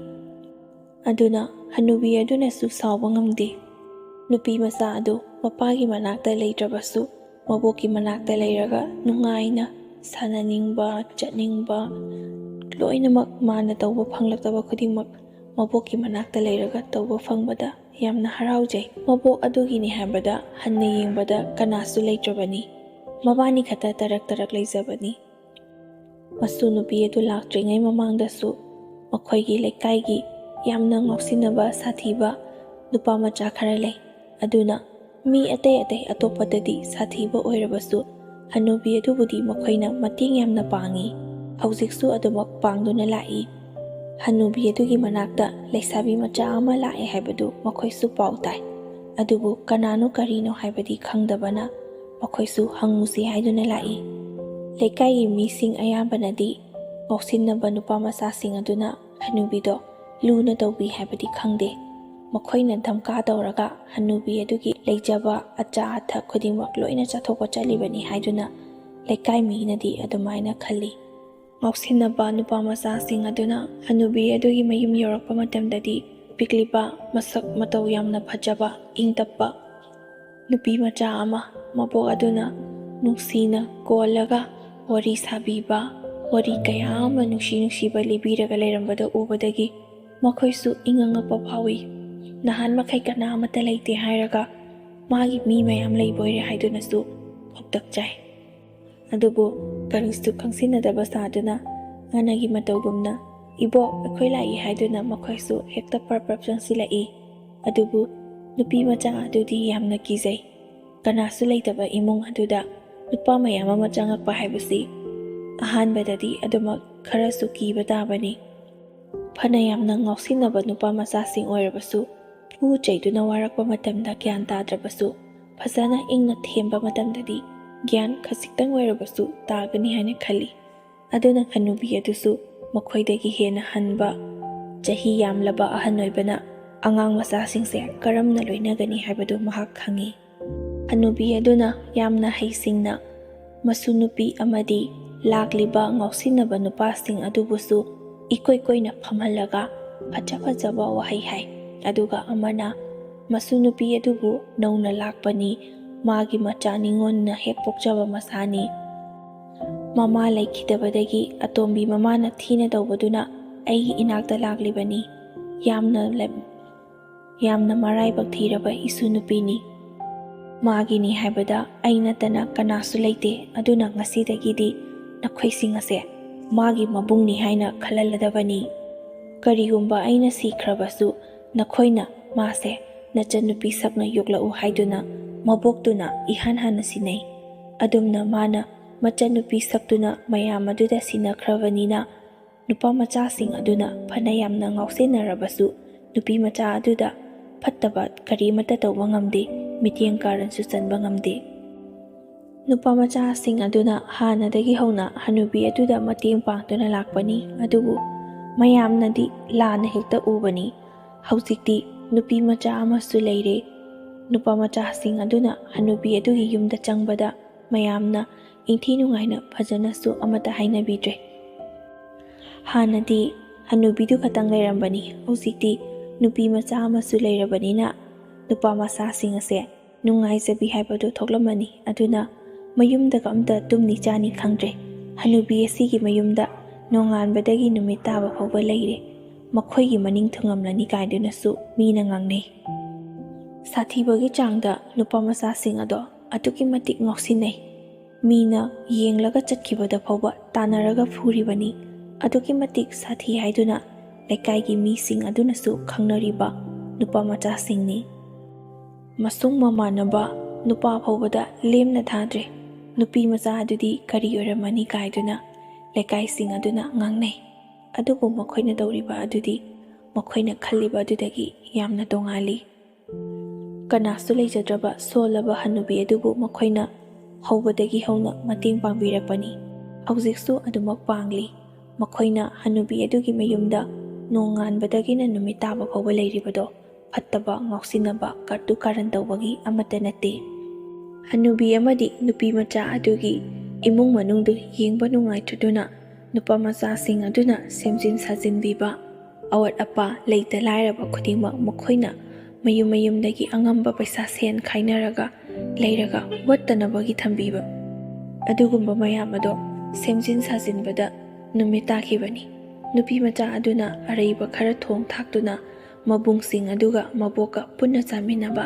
ꯑꯗꯨꯅ ꯍꯅꯨꯕꯤ ꯑꯗꯨꯅꯁꯨ ꯁꯥꯎꯕ ꯉꯝꯗꯦ꯫ ꯅꯨꯄꯤ ꯃꯆꯥ ꯑꯗꯨ ꯃꯄꯥꯒꯤ ꯃꯅꯥꯛꯇ ꯂꯩꯇ꯭ꯔꯕꯁꯨ, ꯃꯕꯣꯛꯀꯤ ꯃꯅꯥꯛꯇ ꯂꯩꯔꯒ ꯅꯨꯡꯉꯥꯏꯅ ꯁꯥꯟꯅꯅꯤꯡꯕ, ꯆꯠꯅꯤꯡꯕ ꯂꯣꯏꯅꯃꯛ ꯃꯥꯅ ꯇꯧꯕ ꯐꯪꯂꯛꯇꯕ ꯈꯨꯗꯤꯡꯃꯛ ꯃꯕꯣꯛꯀꯤ ꯃꯅꯥꯛꯇ ꯂꯩꯔꯒ ꯇꯧꯕ ꯐꯪꯕꯗ ꯌꯥꯝꯅ ꯍꯔꯥꯎꯖꯩ꯫ ꯃꯕꯣꯛ ꯑꯗꯨꯒꯤꯅꯤ ꯍꯥꯏꯕꯗ ꯍꯟꯅ ꯌꯦꯡꯕꯗ ꯀꯅꯥꯁꯨ ꯂꯩꯇ꯭ꯔꯕꯅꯤ꯫ ꯃꯕꯥꯅꯤ ꯈꯛꯇ ꯇꯔꯛ ꯇꯔꯛ ꯂꯩꯖꯕꯅꯤ꯫ ꯃꯁꯨ ꯅꯨꯄꯤ ꯑꯗꯨ ꯂꯥꯛꯇ꯭ꯔꯤꯉꯩ ꯃꯃꯥꯡꯗꯁꯨ ꯃꯈꯣꯏꯒꯤ ꯂꯩꯀꯥꯏꯒꯤ ꯌꯥꯝꯅ ꯉꯥꯎꯁꯤꯟꯅꯕ ꯁꯥꯊꯤꯕ ꯅꯨꯄꯥ ꯃꯆꯥ ꯈꯔ ꯂꯩ꯫ ꯑꯗꯨꯅ ꯃꯤ ꯑꯇꯩ ꯑꯇꯩ ꯑꯇꯣꯞꯄꯗꯗꯤ ꯁꯥꯊꯤꯕ ꯑꯣꯏꯔꯕꯁꯨ ꯍꯅꯨꯕꯤ ꯑꯗꯨꯕꯨꯗꯤ ꯃꯈꯣꯏꯅ ꯃꯇꯦꯡ ꯌꯥꯝꯅ ꯄꯥꯡꯏ꯫ ꯍꯧꯖꯤꯛꯁꯨ ꯑꯗꯨꯃꯛ ꯄꯥꯡꯗꯨꯅ ꯂꯥꯛꯏ꯫ ꯍꯅꯨꯕꯤ ꯑꯗꯨꯒꯤ ꯃꯅꯥꯛꯇ ꯂꯩꯁꯥꯕꯤ ꯃꯆꯥ ꯑꯃ ꯂꯥꯛꯑꯦ ꯍꯥꯏꯕꯗꯨ ꯃꯈꯣꯏꯁꯨ ꯄꯥꯎ ꯇꯥꯏ꯫ ꯑꯗꯨꯕꯨ ꯀꯅꯥꯅꯣ ꯀꯔꯤꯅꯣ ꯍꯥꯏꯕꯗꯤ ꯈꯪꯗꯕꯅ ꯃꯈꯣꯏꯁꯨ ꯍꯪꯉꯨꯁꯤ ꯍꯥꯏꯗꯨꯅ ꯂꯥꯛꯏ꯫ ꯂꯩꯀꯥꯏꯒꯤ ꯃꯤꯁꯤꯡ ꯑꯌꯥꯝꯕꯅꯗꯤ ꯉꯥꯎꯁꯤꯟꯅꯕ ꯅꯨꯄꯥ ꯃꯆꯥꯁꯤꯡ ꯑꯗꯨꯅ ꯍꯅꯨꯕꯤꯗꯣ ꯂꯨꯅ ꯇꯧꯕꯤ ꯍꯥꯏꯕꯗꯤ ꯈꯪꯗꯦ꯫ ꯃꯈꯣꯏꯅ ꯙꯝꯀꯥ ꯇꯧꯔꯒ ꯍꯅꯨꯕꯤ ꯑꯗꯨꯒꯤ ꯂꯩꯖꯕ ꯑꯆꯥ ꯑꯊꯛ ꯈꯨꯗꯤꯡꯃꯛ ꯂꯣꯏꯅ ꯆꯥꯊꯣꯛꯄ ꯆꯠꯂꯤꯕꯅꯤ ꯍꯥꯏꯗꯨꯅ ꯂꯩꯀꯥꯏ ꯃꯤꯅꯗꯤ ꯑꯗꯨꯃꯥꯏꯅ ꯈꯜꯂꯤ꯫ ꯉꯥꯎꯁꯤꯟꯅꯕ ꯅꯨꯄꯥ ꯃꯆꯥꯁꯤꯡ ꯑꯗꯨꯅ ꯍꯅꯨꯕꯤ ꯑꯗꯨꯒꯤ ꯃꯌꯨꯝ ꯌꯧꯔꯛꯄ ꯃꯇꯝꯗꯗꯤ ꯄꯤꯛꯂꯤꯕ, ꯃꯁꯛ ꯃꯇꯧ ꯌꯥꯝꯅ ꯐꯖꯕ, ꯏꯪ ꯇꯞꯄ ꯅꯨꯄꯤ ꯃꯆꯥ ꯑꯃ ꯃꯕꯣꯛ ꯑꯗꯨꯅ ꯅꯨꯡꯁꯤꯅ ꯀꯣꯜꯂꯒ ꯋꯥꯔꯤ ꯁꯥꯕꯤꯕ, ꯋꯥꯔꯤ ꯀꯌꯥ ꯑꯃ ꯅꯨꯡꯁꯤ ꯅꯨꯡꯁꯤꯕ ꯂꯤꯕꯤꯔꯒ ꯂꯩꯔꯝꯕꯗ ꯎꯕꯗꯒꯤ ꯃꯈꯣꯏꯁꯨ ꯏꯉꯛ ꯉꯛꯄ ꯐꯥꯎꯏ꯫ ꯅꯍꯥꯟ ꯃꯈꯩ ꯀꯅꯥ ꯑꯃꯠꯇ ꯂꯩꯇꯦ ꯍꯥꯏꯔꯒ ꯃꯥꯒꯤ ꯃꯤ ꯃꯌꯥꯝ ꯂꯩꯕ ꯑꯣꯏꯔꯦ ꯍꯥꯏꯗꯨꯅꯁꯨ ꯍꯣꯛꯇꯛꯆꯩ꯫ ꯑꯗꯨꯕꯨ ꯀꯔꯤꯁꯨ ꯈꯪꯁꯤꯟꯅꯗꯕ ꯁꯥꯗꯨꯅ ꯉꯥꯅꯒꯤ ꯃꯇꯧꯒꯨꯝꯅ "ꯏꯕꯣꯛ, ꯑꯩꯈꯣꯏ ꯂꯥꯛꯏ" ꯍꯥꯏꯗꯨꯅ ꯃꯈꯣꯏꯁꯨ ꯍꯦꯛꯇ ꯄ꯭ꯔꯞ ꯄ꯭ꯔꯞ ꯆꯪꯁꯤꯜꯂꯛꯏ꯫ ꯑꯗꯨꯕꯨ ꯅꯨꯄꯤ ꯃꯆꯥ ꯑꯗꯨꯗꯤ ꯌꯥꯝꯅ ꯀꯤꯖꯩ꯫ ꯀꯅꯥꯁꯨ ꯂꯩꯇꯕ ꯏꯃꯨꯡ ꯑꯗꯨꯗ ꯅꯨꯄꯥ ꯃꯌꯥꯝ ꯑꯃ ꯆꯪꯉꯛꯄ ꯍꯥꯏꯕꯁꯤ ꯑꯍꯥꯟꯕꯗꯗꯤ ꯑꯗꯨꯃꯛ ꯈꯔꯁꯨ ꯀꯤꯕ ꯇꯥꯕꯅꯤ꯫ ꯐꯅ ꯌꯥꯝꯅ ꯉꯥꯎꯁꯤꯟꯅꯕ ꯅꯨꯄꯥ ꯃꯆꯥꯁꯤꯡ ꯑꯣꯏꯔꯕꯁꯨ, ꯐꯨ ꯆꯩꯗꯨꯅ ꯋꯥꯔꯛꯄ ꯃꯇꯝꯗ ꯒ꯭ꯌꯥꯟ ꯇꯥꯗ꯭ꯔꯕꯁꯨ, ꯐꯖꯅ ꯏꯪꯅ ꯊꯦꯝꯕ ꯃꯇꯝꯗꯗꯤ ꯒ꯭ꯌꯥꯟ ꯈꯖꯤꯛꯇꯪ ꯑꯣꯏꯔꯕꯁꯨ ꯇꯥꯒꯅꯤ ꯍꯥꯏꯅ ꯈꯜꯂꯤ꯫ ꯑꯗꯨꯅ ꯍꯅꯨꯕꯤ ꯑꯗꯨꯁꯨ ꯃꯈꯣꯏꯗꯒꯤ ꯍꯦꯟꯅ ꯍꯟꯕ, ꯆꯍꯤ ꯌꯥꯝꯂꯕ ꯑꯍꯟ ꯑꯣꯏꯕꯅ ꯑꯉꯥꯡ ꯃꯆꯥꯁꯤꯡꯁꯦ ꯀꯔꯝꯅ ꯂꯣꯏꯅꯒꯅꯤ ꯍꯥꯏꯕꯗꯨ ꯃꯍꯥꯛ ꯈꯪꯏ꯫ ꯍꯅꯨꯕꯤ ꯑꯗꯨꯅ ꯌꯥꯝꯅ ꯍꯩꯁꯤꯡꯅ ꯃꯁꯨ ꯅꯨꯄꯤ ꯑꯃꯗꯤ ꯂꯥꯛꯂꯤꯕ ꯉꯥꯎꯁꯤꯟꯅꯕ ꯅꯨꯄꯥꯁꯤꯡ ꯑꯗꯨꯕꯨꯁꯨ ꯏꯀꯣꯏ ꯀꯣꯏꯅ ꯐꯝꯍꯜꯂꯒ ꯐꯖ ꯐꯖꯕ ꯋꯥꯍꯩ ꯍꯥꯏ꯫ ꯑꯗꯨꯒ ꯑꯃꯅ, "ꯃꯁꯨ ꯅꯨꯄꯤ ꯑꯗꯨꯕꯨ ꯅꯧꯅ ꯂꯥꯛꯄꯅꯤ, ꯃꯥꯒꯤ ꯃꯆꯥ ꯅꯤꯉꯣꯟꯅ ꯍꯦꯛ ꯄꯣꯛꯆꯕ ꯃꯁꯥꯅꯤ꯫ ꯃꯃꯥ ꯂꯩꯈꯤꯗꯕꯗꯒꯤ ꯑꯇꯣꯝꯕꯤ ꯃꯃꯥꯅ ꯊꯤꯅ ꯇꯧꯕꯗꯨꯅ ꯑꯩꯒꯤ ꯏꯅꯥꯛꯇ ꯂꯥꯛꯂꯤꯕꯅꯤ꯫ ꯌꯥꯝꯅ ꯂꯦꯝ-, ꯌꯥꯝꯅ ꯃꯔꯥꯏꯕꯛ ꯊꯤꯔꯕ ꯏꯁꯨ ꯅꯨꯄꯤꯅꯤ꯫ ꯃꯥꯒꯤꯅꯤ ꯍꯥꯏꯕꯗ ꯑꯩ ꯅꯠꯇꯅ ꯀꯅꯥꯁꯨ ꯂꯩꯇꯦ꯫ ꯑꯗꯨꯅ ꯉꯁꯤꯗꯒꯤꯗꯤ ꯅꯈꯣꯏꯁꯤꯡ ꯑꯁꯦ ꯃꯥꯒꯤ ꯃꯕꯨꯡꯅꯤ ꯍꯥꯏꯅ ꯈꯜꯍꯜꯂꯗꯕꯅꯤ꯫ ꯀꯔꯤꯒꯨꯝꯕ ꯑꯩꯅ ꯁꯤꯈ꯭ꯔꯕꯁꯨ ꯅꯈꯣꯏꯅ ꯃꯥꯁꯦ ꯅꯆꯟꯅꯨꯄꯤ ꯁꯛꯅ ꯌꯣꯛꯂꯛꯎ" ꯍꯥꯏꯗꯨꯅ ꯃꯕꯣꯛꯇꯨꯅ ꯏꯍꯥꯟ ꯍꯥꯟꯅ ꯁꯤꯟꯅꯩ꯫ ꯑꯗꯨꯝꯅ ꯃꯥꯅ ꯃꯆꯟꯅꯨꯄꯤ ꯁꯛꯇꯨꯅ ꯃꯌꯥꯝ ꯑꯗꯨꯗ ꯁꯤꯟꯅꯈ꯭ꯔꯕꯅꯤꯅ, ꯅꯨꯄꯥ ꯃꯆꯥꯁꯤꯡ ꯑꯗꯨꯅ ꯐꯅ ꯌꯥꯝꯅ ꯉꯥꯎꯁꯤꯟꯅꯔꯕꯁꯨ ꯅꯨꯄꯤ ꯃꯆꯥ ꯑꯗꯨꯗ ꯐꯠꯇꯕ ꯀꯔꯤꯃꯠꯇ ꯇꯧꯕ ꯉꯝꯗꯦ, ꯃꯤꯠꯌꯦꯡ ꯀꯥꯔꯟꯁꯨ ꯆꯟꯕ ꯉꯝꯗꯦ꯫ ꯅꯨꯄꯥ ꯃꯆꯥꯁꯤꯡ ꯑꯗꯨꯅ ꯍꯥꯟꯅꯗꯒꯤ ꯍꯧꯅ ꯍꯅꯨꯕꯤ ꯑꯗꯨꯗ ꯃꯇꯦꯡ ꯄꯥꯡꯗꯨꯅ ꯂꯥꯛꯄꯅꯤ, ꯑꯗꯨꯕꯨ ꯃꯌꯥꯝꯅꯗꯤ ꯂꯥꯟꯅ ꯍꯦꯛꯇ ꯎꯕꯅꯤ꯫ ꯍꯧꯖꯤꯛꯇꯤ ꯅꯨꯄꯤ ꯃꯆꯥ ꯑꯃꯁꯨ ꯂꯩꯔꯦ꯫ ꯅꯨꯄꯥ ꯃꯆꯥꯁꯤꯡ ꯑꯗꯨꯅ ꯍꯅꯨꯕꯤ ꯑꯗꯨꯒꯤ ꯌꯨꯝꯗ ꯆꯪꯕꯗ ꯃꯌꯥꯝꯅ ꯏꯪꯊꯤ ꯅꯨꯡꯉꯥꯏꯅ ꯐꯖꯅꯁꯨ ꯑꯃꯠꯇ ꯍꯥꯏꯅꯕꯤꯗ꯭ꯔꯦ꯫ ꯍꯥꯟꯅꯗꯤ ꯍꯅꯨꯕꯤꯗꯨ ꯈꯛꯇꯪ ꯂꯩꯔꯝꯕꯅꯤ, ꯍꯧꯖꯤꯛꯇꯤ ꯅꯨꯄꯤ ꯃꯆꯥ ꯑꯃꯁꯨ ꯂꯩꯔꯕꯅꯤꯅ ꯅꯨꯄꯥ ꯃꯆꯥꯁꯤꯡ ꯑꯁꯦ ꯅꯨꯡꯉꯥꯏꯖꯕꯤ ꯍꯥꯏꯕꯗꯨ ꯊꯣꯛꯂꯝꯃꯅꯤ꯫ ꯑꯗꯨꯅ ꯃꯌꯨꯝꯗꯒ ꯑꯝꯇ ꯇꯨꯝꯅꯤ ꯆꯥꯅꯤ ꯈꯪꯗ꯭ꯔꯦ꯫ ꯍꯅꯨꯕꯤ ꯑꯁꯤꯒꯤ ꯃꯌꯨꯝꯗ ꯅꯣꯡꯉꯥꯟꯕꯗꯒꯤ ꯅꯨꯃꯤꯠ ꯇꯥꯕ ꯐꯥꯎꯕ ꯂꯩꯔꯦ꯫ ꯃꯈꯣꯏꯒꯤ ꯃꯅꯤꯡ ꯊꯨꯡꯂꯝꯂꯅꯤ ꯀꯥꯏꯗꯨꯅꯁꯨ ꯃꯤꯅ ꯉꯥꯡꯅꯩ꯫ ꯁꯥꯊꯤꯕꯒꯤ ꯆꯥꯡꯗ ꯅꯨꯄꯥ ꯃꯆꯥꯁꯤꯡ ꯑꯗꯣ ꯑꯗꯨꯛꯀꯤ ꯃꯇꯤꯛ ꯉꯥꯎꯁꯤꯟꯅꯩ꯫ ꯃꯤꯅ ꯌꯦꯡꯂꯒ ꯆꯠꯈꯤꯕꯗ ꯐꯥꯎꯕ ꯇꯥꯟꯅꯔꯒ ꯐꯨꯔꯤꯕꯅꯤ꯫ ꯑꯗꯨꯛꯀꯤ ꯃꯇꯤꯛ ꯁꯥꯊꯤ ꯍꯥꯏꯗꯨꯅ ꯂꯩꯀꯥꯏꯒꯤ ꯃꯤꯁꯤꯡ ꯑꯗꯨꯅꯁꯨ ꯈꯪꯅꯔꯤꯕ ꯅꯨꯄꯥ ꯃꯆꯥꯁꯤꯡꯅꯤ꯫ ꯃꯁꯨꯡ ꯃꯃꯥꯟꯅꯕ ꯅꯨꯄꯥ ꯐꯥꯎꯕꯗ ꯂꯦꯝꯅ ꯊꯥꯗ꯭ꯔꯦ꯫ ꯅꯨꯄꯤ ꯃꯆꯥ ꯑꯗꯨꯗꯤ ꯀꯔꯤ ꯑꯣꯏꯔꯝꯃꯅꯤ ꯀꯥꯏꯗꯨꯅ ꯂꯩꯀꯥꯏꯁꯤꯡ ꯑꯗꯨꯅ ꯉꯥꯡꯅꯩ꯫ ꯑꯗꯨꯕꯨ ꯃꯈꯣꯏꯅ ꯇꯧꯔꯤꯕ ꯑꯗꯨꯗꯤ ꯃꯈꯣꯏꯅ ꯈꯜꯂꯤꯕ ꯑꯗꯨꯗꯒꯤ ꯌꯥꯝꯅ ꯇꯣꯉꯥꯜꯂꯤ꯫ ꯀꯅꯥꯁꯨ ꯂꯩꯖꯗ꯭ꯔꯕ ꯁꯣꯜꯂꯕ ꯍꯅꯨꯕꯤ ꯑꯗꯨꯕꯨ ꯃꯈꯣꯏꯅ ꯍꯧꯕꯗꯒꯤ ꯍꯧꯅ ꯃꯇꯦꯡ ꯄꯥꯡꯕꯤꯔꯛꯄꯅꯤ꯫ ꯍꯧꯖꯤꯛꯁꯨ ꯑꯗꯨꯃꯛ ꯄꯥꯡꯂꯤ꯫ ꯃꯈꯣꯏꯅ ꯍꯅꯨꯕꯤ ꯑꯗꯨꯒꯤ ꯃꯌꯨꯝꯗ ꯅꯣꯡꯉꯥꯟꯕꯗꯒꯤꯅ ꯅꯨꯃꯤꯠ ꯇꯥꯕ ꯐꯥꯎꯕ ꯂꯩꯔꯤꯕꯗꯣ ꯐꯠꯇꯕ, ꯉꯥꯎꯁꯤꯟꯅꯕ, ꯀꯥꯇꯨ ꯀꯥꯔꯟ ꯇꯧꯕꯒꯤ ꯑꯃꯠꯇ ꯅꯠꯇꯦ꯫ ꯍꯅꯨꯕꯤ ꯑꯃꯗꯤ ꯅꯨꯄꯤ ꯃꯆꯥ ꯑꯗꯨꯒꯤ ꯏꯃꯨꯡ ꯃꯅꯨꯡꯗꯨ ꯌꯦꯡꯕ ꯅꯨꯡꯉꯥꯏꯇ꯭ꯔꯗꯨꯅ ꯅꯨꯄꯥ ꯃꯆꯥꯁꯤꯡ ꯑꯗꯨꯅ ꯁꯦꯝꯖꯤꯟ ꯁꯥꯖꯤꯟꯕꯤꯕ, ꯑꯋꯥꯠ ꯑꯄꯥ ꯂꯩꯇ ꯂꯥꯏꯔꯕ ꯈꯨꯗꯤꯡꯃꯛ ꯃꯈꯣꯏꯅ ꯃꯌꯨꯝ ꯃꯌꯨꯝꯗꯒꯤ ꯑꯉꯝꯕ ꯄꯩꯁꯥ ꯁꯦꯟ ꯈꯥꯏꯅꯔꯒ ꯂꯩꯔꯒ ꯋꯠꯇꯅꯕꯒꯤ ꯊꯝꯕꯤꯕ, ꯑꯗꯨꯒꯨꯝꯕ ꯃꯌꯥꯝ ꯑꯗꯣ ꯁꯦꯝꯖꯤꯟ ꯁꯥꯖꯤꯟꯕꯗ ꯅꯨꯃꯤꯠ ꯇꯥꯈꯤꯕꯅꯤ꯫ ꯅꯨꯄꯤ ꯃꯆꯥ ꯑꯗꯨꯅ ꯑꯔꯩꯕ ꯈꯔ ꯊꯣꯡ ꯊꯥꯛꯇꯨꯅ ꯃꯕꯨꯡꯁꯤꯡ ꯑꯗꯨꯒ ꯃꯕꯣꯛꯀ ꯄꯨꯟꯅ ꯆꯥꯃꯤꯟꯅꯕ,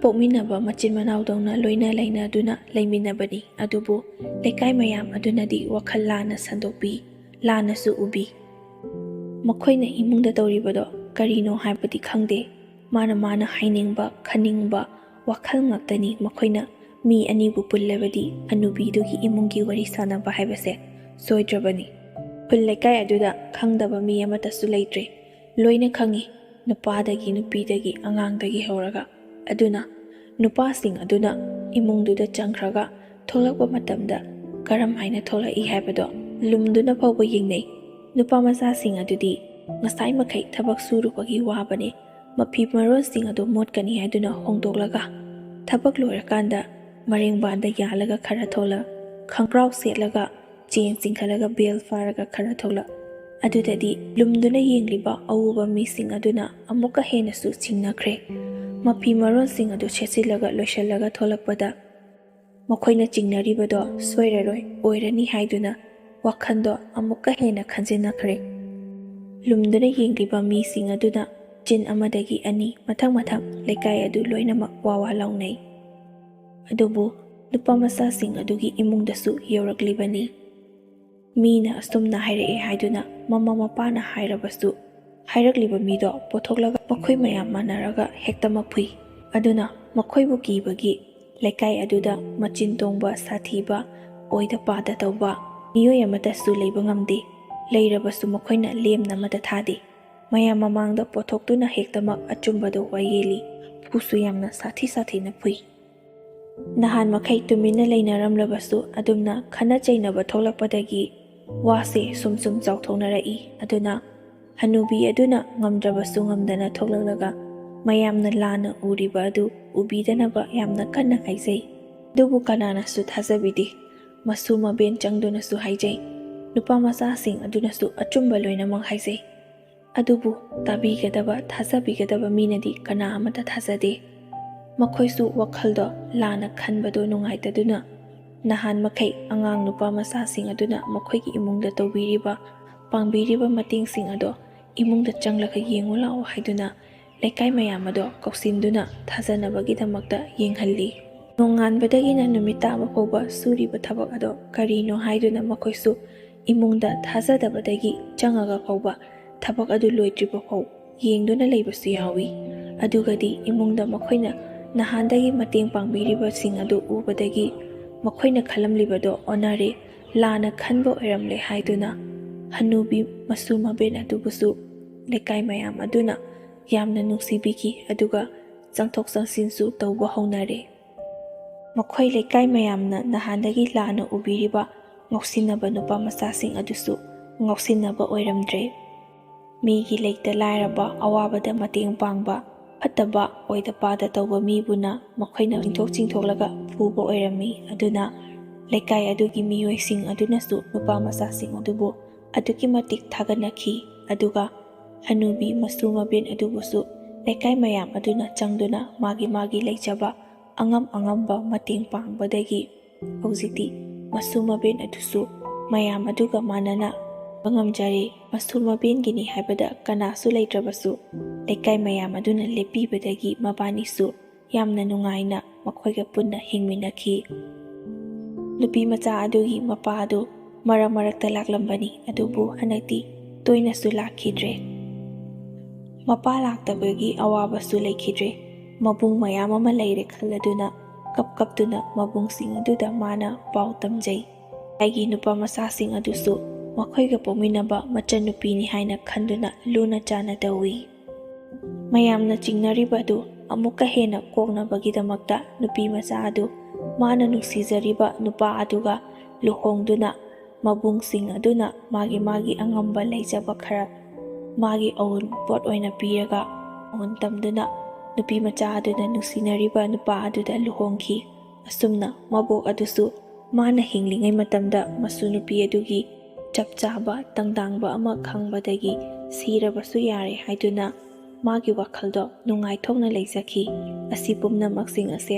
ꯄꯣꯛꯃꯤꯟꯅꯕ ꯃꯆꯤꯟ ꯃꯅꯥꯎꯗꯧꯅ ꯂꯣꯏꯅ ꯂꯩꯅꯗꯨꯅ ꯂꯩꯃꯤꯟꯅꯕꯅꯤ꯫ ꯑꯗꯨꯕꯨ ꯂꯩꯀꯥꯏ ꯃꯌꯥꯝ ꯑꯗꯨꯅꯗꯤ ꯋꯥꯈꯜ ꯂꯥꯟꯅ ꯁꯟꯗꯣꯛꯄꯤ, ꯂꯥꯟꯅꯁꯨ ꯎꯕꯤ꯫ ꯃꯈꯣꯏꯅ ꯏꯃꯨꯡꯗ ꯇꯧꯔꯤꯕꯗꯣ ꯀꯔꯤꯅꯣ ꯍꯥꯏꯕꯗꯤ ꯈꯪꯗꯦ꯫ ꯃꯥꯅ ꯃꯥꯅ ꯍꯥꯏꯅꯤꯡꯕ, ꯈꯟꯅꯤꯡꯕ ꯋꯥꯈꯜ ꯉꯥꯛꯇꯅꯤ꯫ ꯃꯈꯣꯏꯅ ꯃꯤ ꯑꯅꯤꯕꯨ ꯄꯨꯜꯂꯕꯗꯤ ꯍꯅꯨꯕꯤꯗꯨꯒꯤ ꯏꯃꯨꯡꯒꯤ ꯋꯥꯔꯤ ꯁꯥꯟꯅꯕ ꯍꯥꯏꯕꯁꯦ ꯁꯣꯏꯗ꯭ꯔꯕꯅꯤ꯫ ꯈꯨꯜ ꯂꯩꯀꯥꯏ ꯑꯗꯨꯗ ꯈꯪꯗꯕ ꯃꯤ ꯑꯃꯠꯇꯁꯨ ꯂꯩꯇ꯭ꯔꯦ꯫ ꯂꯣꯏꯅ ꯈꯪꯉꯤ, ꯅꯨꯄꯥꯗꯒꯤ, ꯅꯨꯄꯤꯗꯒꯤ, ꯑꯉꯥꯡꯗꯒꯤ ꯍꯧꯔꯒ꯫ ꯑꯗꯨꯅ ꯅꯨꯄꯥꯁꯤꯡ ꯑꯗꯨꯅ ꯏꯃꯨꯡꯗꯨꯗ ꯆꯪꯈ꯭ꯔꯒ ꯊꯣꯛꯂꯛꯄ ꯃꯇꯝꯗ ꯀꯔꯝ ꯍꯥꯏꯅ ꯊꯣꯛꯂꯛꯏ ꯍꯥꯏꯕꯗꯣ ꯂꯨꯝꯗꯨꯅ ꯐꯥꯎꯕ ꯌꯦꯡꯅꯩ꯫ ꯅꯨꯄꯥ ꯃꯆꯥꯁꯤꯡ ꯑꯗꯨꯗꯤ ꯉꯁꯥꯏ ꯃꯈꯩ ꯊꯕꯛ ꯁꯨꯔꯨꯕꯒꯤ ꯋꯥꯕꯅꯤ꯫ ꯃꯐꯤ ꯃꯔꯣꯟꯁꯤꯡ ꯑꯗꯨ ꯃꯣꯠꯀꯅꯤ ꯍꯥꯏꯗꯨꯅ ꯍꯣꯡꯗꯣꯛꯂꯒ, ꯊꯕꯛ ꯂꯣꯏꯔꯀꯥꯟꯗ ꯃꯔꯦꯡꯕꯥꯟꯗ ꯌꯥꯜꯂꯒ ꯈꯔ ꯊꯣꯛꯂꯛ, ꯈꯪꯒ꯭ꯔꯥꯎ ꯁꯦꯠꯂꯒ ꯆꯦꯟ ꯆꯤꯡꯈꯠꯂꯒ ꯕꯦꯜ ꯐꯥꯔꯒ ꯈꯔ ꯊꯣꯛꯂꯛ꯫ ꯑꯗꯨꯗꯗꯤ ꯂꯨꯝꯗꯨꯅ ꯌꯦꯡꯂꯤꯕ ꯑꯎꯕ ꯃꯤꯁꯤꯡ ꯑꯗꯨꯅ ꯑꯃꯨꯛꯀ ꯍꯦꯟꯅꯁꯨ ꯆꯤꯡꯅꯈ꯭ꯔꯦ꯫ ꯃꯐꯤ ꯃꯔꯣꯟꯁꯤꯡ ꯑꯗꯨ ꯁꯦꯠꯆꯤꯜꯂꯒ ꯂꯣꯏꯁꯤꯜꯂꯒ ꯊꯣꯛꯂꯛꯄꯗ ꯃꯈꯣꯏꯅ ꯆꯤꯡꯅꯔꯤꯕꯗꯣ ꯁꯣꯏꯔꯔꯣꯏ, ꯑꯣꯏꯔꯅꯤ ꯍꯥꯏꯗꯨꯅ ꯋꯥꯈꯜꯗꯣ ꯑꯃꯨꯛꯀ ꯍꯦꯟꯅ ꯈꯟꯖꯤꯟꯅꯈ꯭ꯔꯦ꯫ ꯂꯨꯝꯗꯨꯅ ꯌꯦꯡꯂꯤꯕ ꯃꯤꯁꯤꯡ ꯑꯗꯨꯅ ꯆꯤꯟ ꯑꯃꯗꯒꯤ ꯑꯅꯤ ꯃꯊꯪ ꯃꯊꯪ ꯂꯩꯀꯥꯏ ꯑꯗꯨ ꯂꯣꯏꯅꯃꯛ ꯋꯥ ꯋꯥ ꯂꯥꯎꯅꯩ꯫ ꯑꯗꯨꯕꯨ ꯅꯨꯄꯥ ꯃꯆꯥꯁꯤꯡ ꯑꯗꯨꯒꯤ ꯏꯃꯨꯡꯗꯁꯨ ꯌꯧꯔꯛꯂꯤꯕꯅꯤ꯫ ꯃꯤꯅ ꯑꯁꯨꯝꯅ ꯍꯥꯏꯔꯛꯑꯦ ꯍꯥꯏꯗꯨꯅ ꯃꯃꯥ ꯃꯄꯥꯅ ꯍꯥꯏꯔꯕꯁꯨ, ꯍꯥꯏꯔꯛꯂꯤꯕ ꯃꯤꯗꯣ ꯄꯣꯊꯣꯛꯂꯒ ꯃꯈꯣꯏ ꯃꯌꯥꯝ ꯃꯥꯟꯅꯔꯒ ꯍꯦꯛꯇꯃꯛ ꯐꯨꯏ꯫ ꯑꯗꯨꯅ ꯃꯈꯣꯏꯕꯨ ꯀꯤꯕꯒꯤ ꯂꯩꯀꯥꯏ ꯑꯗꯨꯗ ꯃꯆꯤꯟ ꯇꯣꯡꯕ, ꯁꯥꯊꯤꯕ, ꯑꯣꯏꯗ ꯄꯥꯗ ꯇꯧꯕ ꯃꯤꯑꯣꯏ ꯑꯃꯠꯇꯁꯨ ꯂꯩꯕ ꯉꯝꯗꯦ꯫ ꯂꯩꯔꯕꯁꯨ ꯃꯈꯣꯏꯅ ꯂꯦꯝꯅ ꯑꯃꯠꯇ ꯊꯥꯗꯦ꯫ ꯃꯌꯥꯝ ꯃꯃꯥꯡꯗ ꯄꯣꯊꯣꯛꯇꯨꯅ ꯍꯦꯛꯇꯃꯛ ꯑꯆꯨꯝꯕꯗꯣ ꯋꯥꯌꯦꯜꯂꯤ꯫ ꯐꯨꯁꯨ ꯌꯥꯝꯅ ꯁꯥꯊꯤ ꯁꯥꯊꯤꯅ ꯐꯨꯏ꯫ ꯅꯍꯥꯟ ꯃꯈꯩ ꯇꯨꯃꯤꯟꯅ ꯂꯩꯅꯔꯝꯂꯕꯁꯨ ꯑꯗꯨꯝꯅ ꯈꯠꯅ ꯆꯩꯅꯕ ꯊꯣꯛꯂꯛꯄꯗꯒꯤ ꯋꯥꯁꯦ ꯁꯨꯝ ꯁꯨꯝ ꯆꯥꯎꯊꯣꯛꯅꯔꯛꯏ꯫ ꯑꯗꯨꯅ ꯍꯅꯨꯕꯤ ꯑꯗꯨꯅ ꯉꯝꯗ꯭ꯔꯕꯁꯨ ꯉꯝꯗꯅ ꯊꯣꯛꯂꯛꯂꯒ ꯃꯌꯥꯝꯅ ꯂꯥꯟꯅ ꯎꯔꯤꯕ ꯑꯗꯨ ꯎꯕꯤꯗꯅꯕ ꯌꯥꯝꯅ ꯀꯟꯅ ꯍꯥꯏꯖꯩ꯫ ꯑꯗꯨꯕꯨ ꯀꯅꯥꯅꯁꯨ ꯊꯥꯖꯕꯤꯗꯦ꯫ ꯃꯁꯨ ꯃꯕꯦꯟ ꯆꯪꯗꯨꯅꯁꯨ ꯍꯥꯏꯖꯩ꯫ ꯅꯨꯄꯥ ꯃꯆꯥꯁꯤꯡ ꯑꯗꯨꯅꯁꯨ ꯑꯆꯨꯝꯕ ꯂꯣꯏꯅꯃꯛ ꯍꯥꯏꯖꯩ꯫ ꯑꯗꯨꯕꯨ ꯇꯥꯕꯤꯒꯗꯕ, ꯊꯥꯖꯕꯤꯒꯗꯕ ꯃꯤꯅꯗꯤ ꯀꯅꯥ ꯑꯃꯠꯇ ꯊꯥꯖꯗꯦ꯫ ꯃꯈꯣꯏꯁꯨ ꯋꯥꯈꯜꯗꯣ ꯂꯥꯟꯅ ꯈꯟꯕꯗꯣ ꯅꯨꯡꯉꯥꯏꯇꯗꯨꯅ ꯅꯍꯥꯟ ꯃꯈꯩ ꯑꯉꯥꯡ ꯅꯨꯄꯥ ꯃꯆꯥꯁꯤꯡ ꯑꯗꯨꯅ ꯃꯈꯣꯏꯒꯤ ꯏꯃꯨꯡꯗ ꯇꯧꯕꯤꯔꯤꯕ, ꯄꯥꯡꯕꯤꯔꯤꯕ ꯃꯇꯦꯡꯁꯤꯡ ꯑꯗꯣ ꯏꯃꯨꯡꯗ ꯆꯪꯂꯒ ꯌꯦꯡꯉꯨ ꯂꯥꯛꯑꯣ ꯍꯥꯏꯗꯨꯅ ꯂꯩꯀꯥꯏ ꯃꯌꯥꯝ ꯑꯗꯣ ꯀꯧꯁꯤꯟꯗꯨꯅ ꯊꯥꯖꯅꯕꯒꯤꯗꯃꯛꯇ ꯌꯦꯡꯍꯜꯂꯤ꯫ ꯅꯣꯡꯉꯥꯟꯕꯗꯒꯤꯅ ꯅꯨꯃꯤꯠ ꯇꯥꯕ ꯐꯥꯎꯕ ꯁꯨꯔꯤꯕ ꯊꯕꯛ ꯑꯗꯣ ꯀꯔꯤꯅꯣ ꯍꯥꯏꯗꯨꯅ ꯃꯈꯣꯏꯁꯨ ꯏꯃꯨꯡꯗ ꯊꯥꯖꯗꯕꯗꯒꯤ ꯆꯪꯉꯒ ꯐꯥꯎꯕ ꯊꯕꯛ ꯑꯗꯨ ꯂꯣꯏꯗ꯭ꯔꯤꯕ ꯐꯥꯎ ꯌꯦꯡꯗꯨꯅ ꯂꯩꯕꯁꯨ ꯌꯥꯎꯏ꯫ ꯑꯗꯨꯒꯗꯤ ꯏꯃꯨꯡꯗ ꯃꯈꯣꯏꯅ ꯅꯍꯥꯟꯗꯒꯤ ꯃꯇꯦꯡ ꯄꯥꯡꯕꯤꯔꯤꯕꯁꯤꯡ ꯑꯗꯨ ꯎꯕꯗꯒꯤ ꯃꯈꯣꯏꯅ ꯈꯜꯂꯝꯂꯤꯕꯗꯣ ꯑꯣꯟꯅꯔꯦ, ꯂꯥꯟꯅ ꯈꯟꯕ ꯑꯣꯏꯔꯝꯂꯦ ꯍꯥꯏꯗꯨꯅ ꯍꯅꯨꯕꯤ ꯃꯁꯨ ꯃꯕꯦꯟ ꯑꯗꯨꯕꯨꯁꯨ ꯂꯩꯀꯥꯏ ꯃꯌꯥꯝ ꯑꯗꯨꯅ ꯌꯥꯝꯅ ꯅꯨꯡꯁꯤꯕꯤꯈꯤ꯫ ꯑꯗꯨꯒ ꯆꯪꯊꯣꯛ ꯆꯪꯁꯤꯟꯁꯨ ꯇꯧꯕ ꯍꯧꯅꯔꯦ꯫ ꯃꯈꯣꯏ ꯂꯩꯀꯥꯏ ꯃꯌꯥꯝꯅ ꯅꯍꯥꯟꯗꯒꯤ ꯂꯥꯟꯅ ꯎꯕꯤꯔꯤꯕ ꯉꯥꯎꯁꯤꯟꯅꯕ ꯅꯨꯄꯥ ꯃꯆꯥꯁꯤꯡ ꯑꯗꯨꯁꯨ ꯉꯥꯎꯁꯤꯟꯅꯕ ꯑꯣꯏꯔꯝꯗ꯭ꯔꯦ꯫ ꯃꯤꯒꯤ ꯂꯩꯇ ꯂꯥꯏꯔꯕ, ꯑꯋꯥꯕꯗ ꯃꯇꯦꯡ ꯄꯥꯡꯕ, ꯐꯠꯇꯕ ꯑꯣꯏꯗ ꯄꯥꯗ ꯇꯧꯕ ꯃꯤꯕꯨꯅ ꯃꯈꯣꯏꯅ ꯆꯤꯡꯊꯣꯛ ꯆꯤꯡꯊꯣꯛꯂꯒ ꯐꯨꯕ ꯑꯣꯏꯔꯝꯃꯤ꯫ ꯑꯗꯨꯅ ꯂꯩꯀꯥꯏ ꯑꯗꯨꯒꯤ ꯃꯤꯑꯣꯏꯁꯤꯡ ꯑꯗꯨꯅꯁꯨ ꯅꯨꯄꯥ ꯃꯆꯥꯁꯤꯡ ꯑꯗꯨꯕꯨ ꯑꯗꯨꯛꯀꯤ ꯃꯇꯤꯛ ꯊꯥꯒꯠꯅꯈꯤ꯫ ꯑꯗꯨꯒ ꯍꯅꯨꯕꯤ ꯃꯁꯨ ꯃꯕꯦꯟ ꯑꯗꯨꯕꯨꯁꯨ ꯂꯩꯀꯥꯏ ꯃꯌꯥꯝ ꯑꯗꯨꯅ ꯆꯪꯗꯨꯅ ꯃꯥꯒꯤ ꯃꯥꯒꯤ ꯂꯩꯖꯕ ꯑꯉꯝ ꯑꯉꯝꯕ ꯃꯇꯦꯡ ꯄꯥꯡꯕꯗꯒꯤ ꯍꯧꯖꯤꯛꯇꯤ ꯃꯁꯨ ꯃꯕꯦꯟ ꯑꯗꯨꯁꯨ ꯃꯌꯥꯝ ꯑꯗꯨꯒ ꯃꯥꯟꯅꯅ ꯉꯝꯖꯔꯦ꯫ ꯃꯁꯨ ꯃꯕꯦꯟꯒꯤꯅꯤ ꯍꯥꯏꯕꯗ ꯀꯅꯥꯁꯨ ꯂꯩꯇ꯭ꯔꯕꯁꯨ, ꯂꯩꯀꯥꯏ ꯃꯌꯥꯝ ꯑꯗꯨꯅ ꯂꯦꯞꯄꯤꯕꯗꯒꯤ ꯃꯕꯥꯅꯤꯁꯨ ꯌꯥꯝꯅ ꯅꯨꯡꯉꯥꯏꯅ ꯃꯈꯣꯏꯒ ꯄꯨꯟꯅ ꯍꯤꯡꯃꯤꯟꯅꯈꯤ꯫ ꯅꯨꯄꯤ ꯃꯆꯥ ꯑꯗꯨꯒꯤ ꯃꯄꯥ ꯑꯗꯨ ꯃꯔꯛ ꯃꯔꯛꯇ ꯂꯥꯛꯂꯝꯕꯅꯤ, ꯑꯗꯨꯕꯨ ꯍꯟꯗꯛꯇꯤ ꯇꯣꯏꯅꯁꯨ ꯂꯥꯛꯈꯤꯗ꯭ꯔꯦ꯫ ꯃꯄꯥ ꯂꯥꯛꯇꯕꯒꯤ ꯑꯋꯥꯕꯁꯨ ꯂꯩꯈꯤꯗ꯭ꯔꯦ꯫ ꯃꯕꯨꯡ ꯃꯌꯥꯝ ꯑꯃ ꯂꯩꯔꯦ ꯈꯜꯂꯗꯨꯅ ꯀꯞ ꯀꯞꯇꯨꯅ ꯃꯕꯨꯡꯁꯤꯡ ꯑꯗꯨꯗ ꯃꯥꯅ ꯄꯥꯎ ꯇꯝꯖꯩ꯫ ꯑꯩꯒꯤ ꯅꯨꯄꯥ ꯃꯆꯥꯁꯤꯡ ꯑꯗꯨꯁꯨ ꯃꯈꯣꯏꯒ ꯄꯣꯛꯃꯤꯟꯅꯕ ꯃꯆꯟꯅꯨꯄꯤꯅꯤ ꯍꯥꯏꯅ ꯈꯟꯗꯨꯅ ꯂꯨꯅ ꯆꯥꯟꯅ ꯇꯧꯏ꯫ ꯃꯌꯥꯝꯅ ꯆꯤꯡꯅꯔꯤꯕ ꯑꯗꯨ ꯑꯃꯨꯛꯀ ꯍꯦꯟꯅ ꯀꯣꯛꯅꯕꯒꯤꯗꯃꯛꯇ ꯅꯨꯄꯤ ꯃꯆꯥ ꯑꯗꯨ ꯃꯥꯅ ꯅꯨꯡꯁꯤꯖꯔꯤꯕ ꯅꯨꯄꯥ ꯑꯗꯨꯒ ꯂꯨꯍꯣꯡꯗꯨꯅ ꯃꯕꯨꯡꯁꯤꯡ ꯑꯗꯨꯅ ꯃꯥꯒꯤ ꯃꯥꯒꯤ ꯑꯉꯝꯕ ꯂꯩꯖꯕ ꯈꯔ ꯃꯥꯒꯤ ꯑꯎꯟꯄꯣꯠ ꯑꯣꯏꯅ ꯄꯤꯔꯒ ꯑꯎꯟ ꯇꯝꯗꯨꯅ ꯅꯨꯄꯤ ꯃꯆꯥ ꯑꯗꯨꯅ ꯅꯨꯡꯁꯤꯅꯔꯤꯕ ꯅꯨꯄꯥ ꯑꯗꯨꯗ ꯂꯨꯍꯣꯡꯈꯤ꯫ ꯑꯁꯨꯝꯅ ꯃꯕꯣꯛ ꯑꯗꯨꯁꯨ ꯃꯥꯅ ꯍꯤꯡꯂꯤꯉꯩ ꯃꯇꯝꯗ ꯃꯁꯨ ꯅꯨꯄꯤ ꯑꯗꯨꯒꯤ ꯆꯞ ꯆꯥꯕ ꯇꯪꯗꯥꯡꯕ ꯑꯃ ꯈꯪꯕꯗꯒꯤ ꯁꯤꯔꯕꯁꯨ ꯌꯥꯔꯦ ꯍꯥꯏꯗꯨꯅ ꯃꯥꯒꯤ ꯋꯥꯈꯜꯗꯣ ꯅꯨꯡꯉꯥꯏꯊꯣꯛꯅ ꯂꯩꯖꯈꯤ꯫ ꯑꯁꯤ ꯄꯨꯝꯅꯃꯛꯁꯤꯡ ꯑꯁꯦ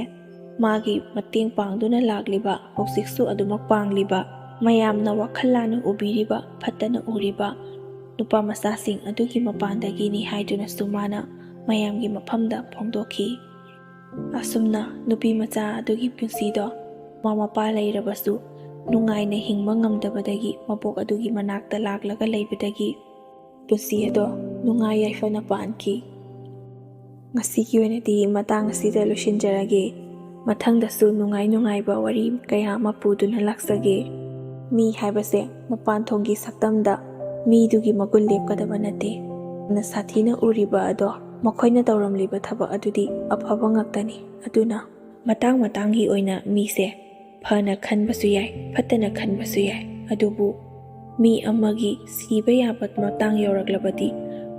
ꯃꯥꯒꯤ ꯃꯇꯦꯡ ꯄꯥꯡꯗꯨꯅ ꯂꯥꯛꯂꯤꯕ, ꯍꯧꯖꯤꯛꯁꯨ ꯑꯗꯨꯃꯛ ꯄꯥꯡꯂꯤꯕ, ꯃꯌꯥꯝꯅ ꯋꯥꯈꯜ ꯂꯥꯟꯅ ꯎꯕꯤꯔꯤꯕ, ꯐꯠꯇꯅ ꯎꯔꯤꯕ ꯅꯨꯄꯥ ꯃꯆꯥꯁꯤꯡ ꯑꯗꯨꯒꯤ ꯃꯄꯥꯟꯗꯒꯤꯅꯤ ꯍꯥꯏꯗꯨꯅꯁꯨ ꯃꯥꯅ ꯃꯌꯥꯝꯒꯤ ꯃꯐꯝꯗ ꯐꯣꯡꯗꯣꯛꯈꯤ꯫ ꯑꯁꯨꯝꯅ ꯅꯨꯄꯤ ꯃꯆꯥ ꯑꯗꯨꯒꯤ ꯄꯨꯟꯁꯤꯗꯣ ꯃꯃꯥ ꯃꯄꯥ ꯂꯩꯔꯕꯁꯨ ꯅꯨꯡꯉꯥꯏꯅ ꯍꯤꯡꯕ ꯉꯝꯗꯕꯗꯒꯤ ꯃꯕꯣꯛ ꯑꯗꯨꯒꯤ ꯃꯅꯥꯛꯇ ꯂꯥꯛꯂꯒ ꯂꯩꯕꯗꯒꯤ ꯄꯨꯟꯁꯤ ꯑꯗꯣ ꯅꯨꯡꯉꯥꯏ ꯌꯥꯏꯐꯅ ꯄꯥꯟꯈꯤ꯫ ꯉꯁꯤꯒꯤ ꯑꯣꯏꯅꯗꯤ ꯃꯇꯥꯡ ꯑꯁꯤꯗ ꯂꯣꯏꯁꯤꯟꯖꯔꯒꯦ꯫ ꯃꯊꯪꯗꯁꯨ ꯅꯨꯡꯉꯥꯏ ꯅꯨꯡꯉꯥꯏꯕ ꯋꯥꯔꯤ ꯀꯌꯥ ꯑꯃ ꯄꯨꯗꯨꯅ ꯂꯥꯛꯆꯒꯦ꯫ ꯃꯤ ꯍꯥꯏꯕꯁꯦ ꯃꯄꯥꯟ ꯊꯣꯡꯒꯤ ꯁꯛꯇꯝꯗ ꯃꯤꯗꯨꯒꯤ ꯃꯒꯨꯟ ꯂꯦꯞꯀꯗꯕ ꯅꯠꯇꯦ꯫ ꯌꯥꯝꯅ ꯁꯥꯊꯤꯅ ꯎꯔꯤꯕ ꯑꯗꯣ ꯃꯈꯣꯏꯅ ꯇꯧꯔꯝꯂꯤꯕ ꯊꯕꯛ ꯑꯗꯨꯗꯤ ꯑꯐꯕ ꯉꯥꯛꯇꯅꯤ꯫ ꯑꯗꯨꯅ ꯃꯇꯥꯡ ꯃꯇꯥꯡꯒꯤ ꯑꯣꯏꯅ ꯃꯤꯁꯦ ꯐꯅ ꯈꯟꯕꯁꯨ ꯌꯥꯏ, ꯐꯠꯇꯅ ꯈꯟꯕꯁꯨ ꯌꯥꯏ꯫ ꯑꯗꯨꯕꯨ ꯃꯤ ꯑꯃꯒꯤ ꯁꯤꯕ ꯌꯥꯕ ꯃꯇꯥꯡ ꯌꯧꯔꯛꯂꯕꯗꯤ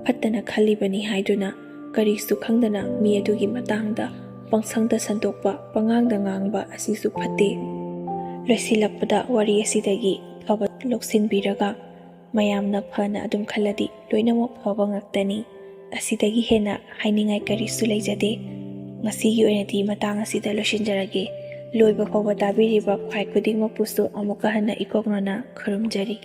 ꯐꯠꯇꯅ ꯈꯜꯂꯤꯕꯅꯤ ꯍꯥꯏꯗꯨꯅ ꯀꯔꯤꯁꯨ ꯈꯪꯗꯅ ꯃꯤ ꯑꯗꯨꯒꯤ ꯃꯇꯥꯡꯗ ꯄꯪꯁꯪꯗ ꯁꯟꯗꯣꯛꯄ, ꯄꯉꯥꯡꯗ ꯉꯥꯡꯕ ꯑꯁꯤꯁꯨ ꯐꯠꯇꯦ꯫ ꯂꯣꯏꯁꯤꯜꯂꯛꯄꯗ ꯋꯥꯔꯤ ꯑꯁꯤꯗꯒꯤ ꯑꯐꯕ ꯂꯧꯁꯤꯟꯕꯤꯔꯒ ꯃꯌꯥꯝꯅ ꯐꯅ ꯑꯗꯨꯝ ꯈꯜꯂꯗꯤ ꯂꯣꯏꯅꯃꯛ ꯐꯕ ꯉꯥꯛꯇꯅꯤ꯫ ꯑꯁꯤꯗꯒꯤ ꯍꯦꯟꯅ ꯍꯥꯏꯅꯤꯡꯉꯥꯏ ꯀꯔꯤꯁꯨ ꯂꯩꯖꯗꯦ꯫ ꯉꯁꯤꯒꯤ ꯑꯣꯏꯅꯗꯤ ꯃꯇꯥꯡ ꯑꯁꯤꯗ ꯂꯣꯏꯁꯤꯟꯖꯔꯒꯦ꯫ ꯂꯣꯏꯕ ꯐꯥꯎꯕ ꯇꯥꯕꯤꯔꯤꯕ ꯈ꯭ꯋꯥꯏ ꯈꯨꯗꯤꯡꯃꯛꯄꯨꯁꯨ ꯑꯃꯨꯛꯀ ꯍꯟꯅ ꯏꯀꯣꯛꯅꯅ ꯈꯨꯔꯨꯝꯖꯔꯤ꯫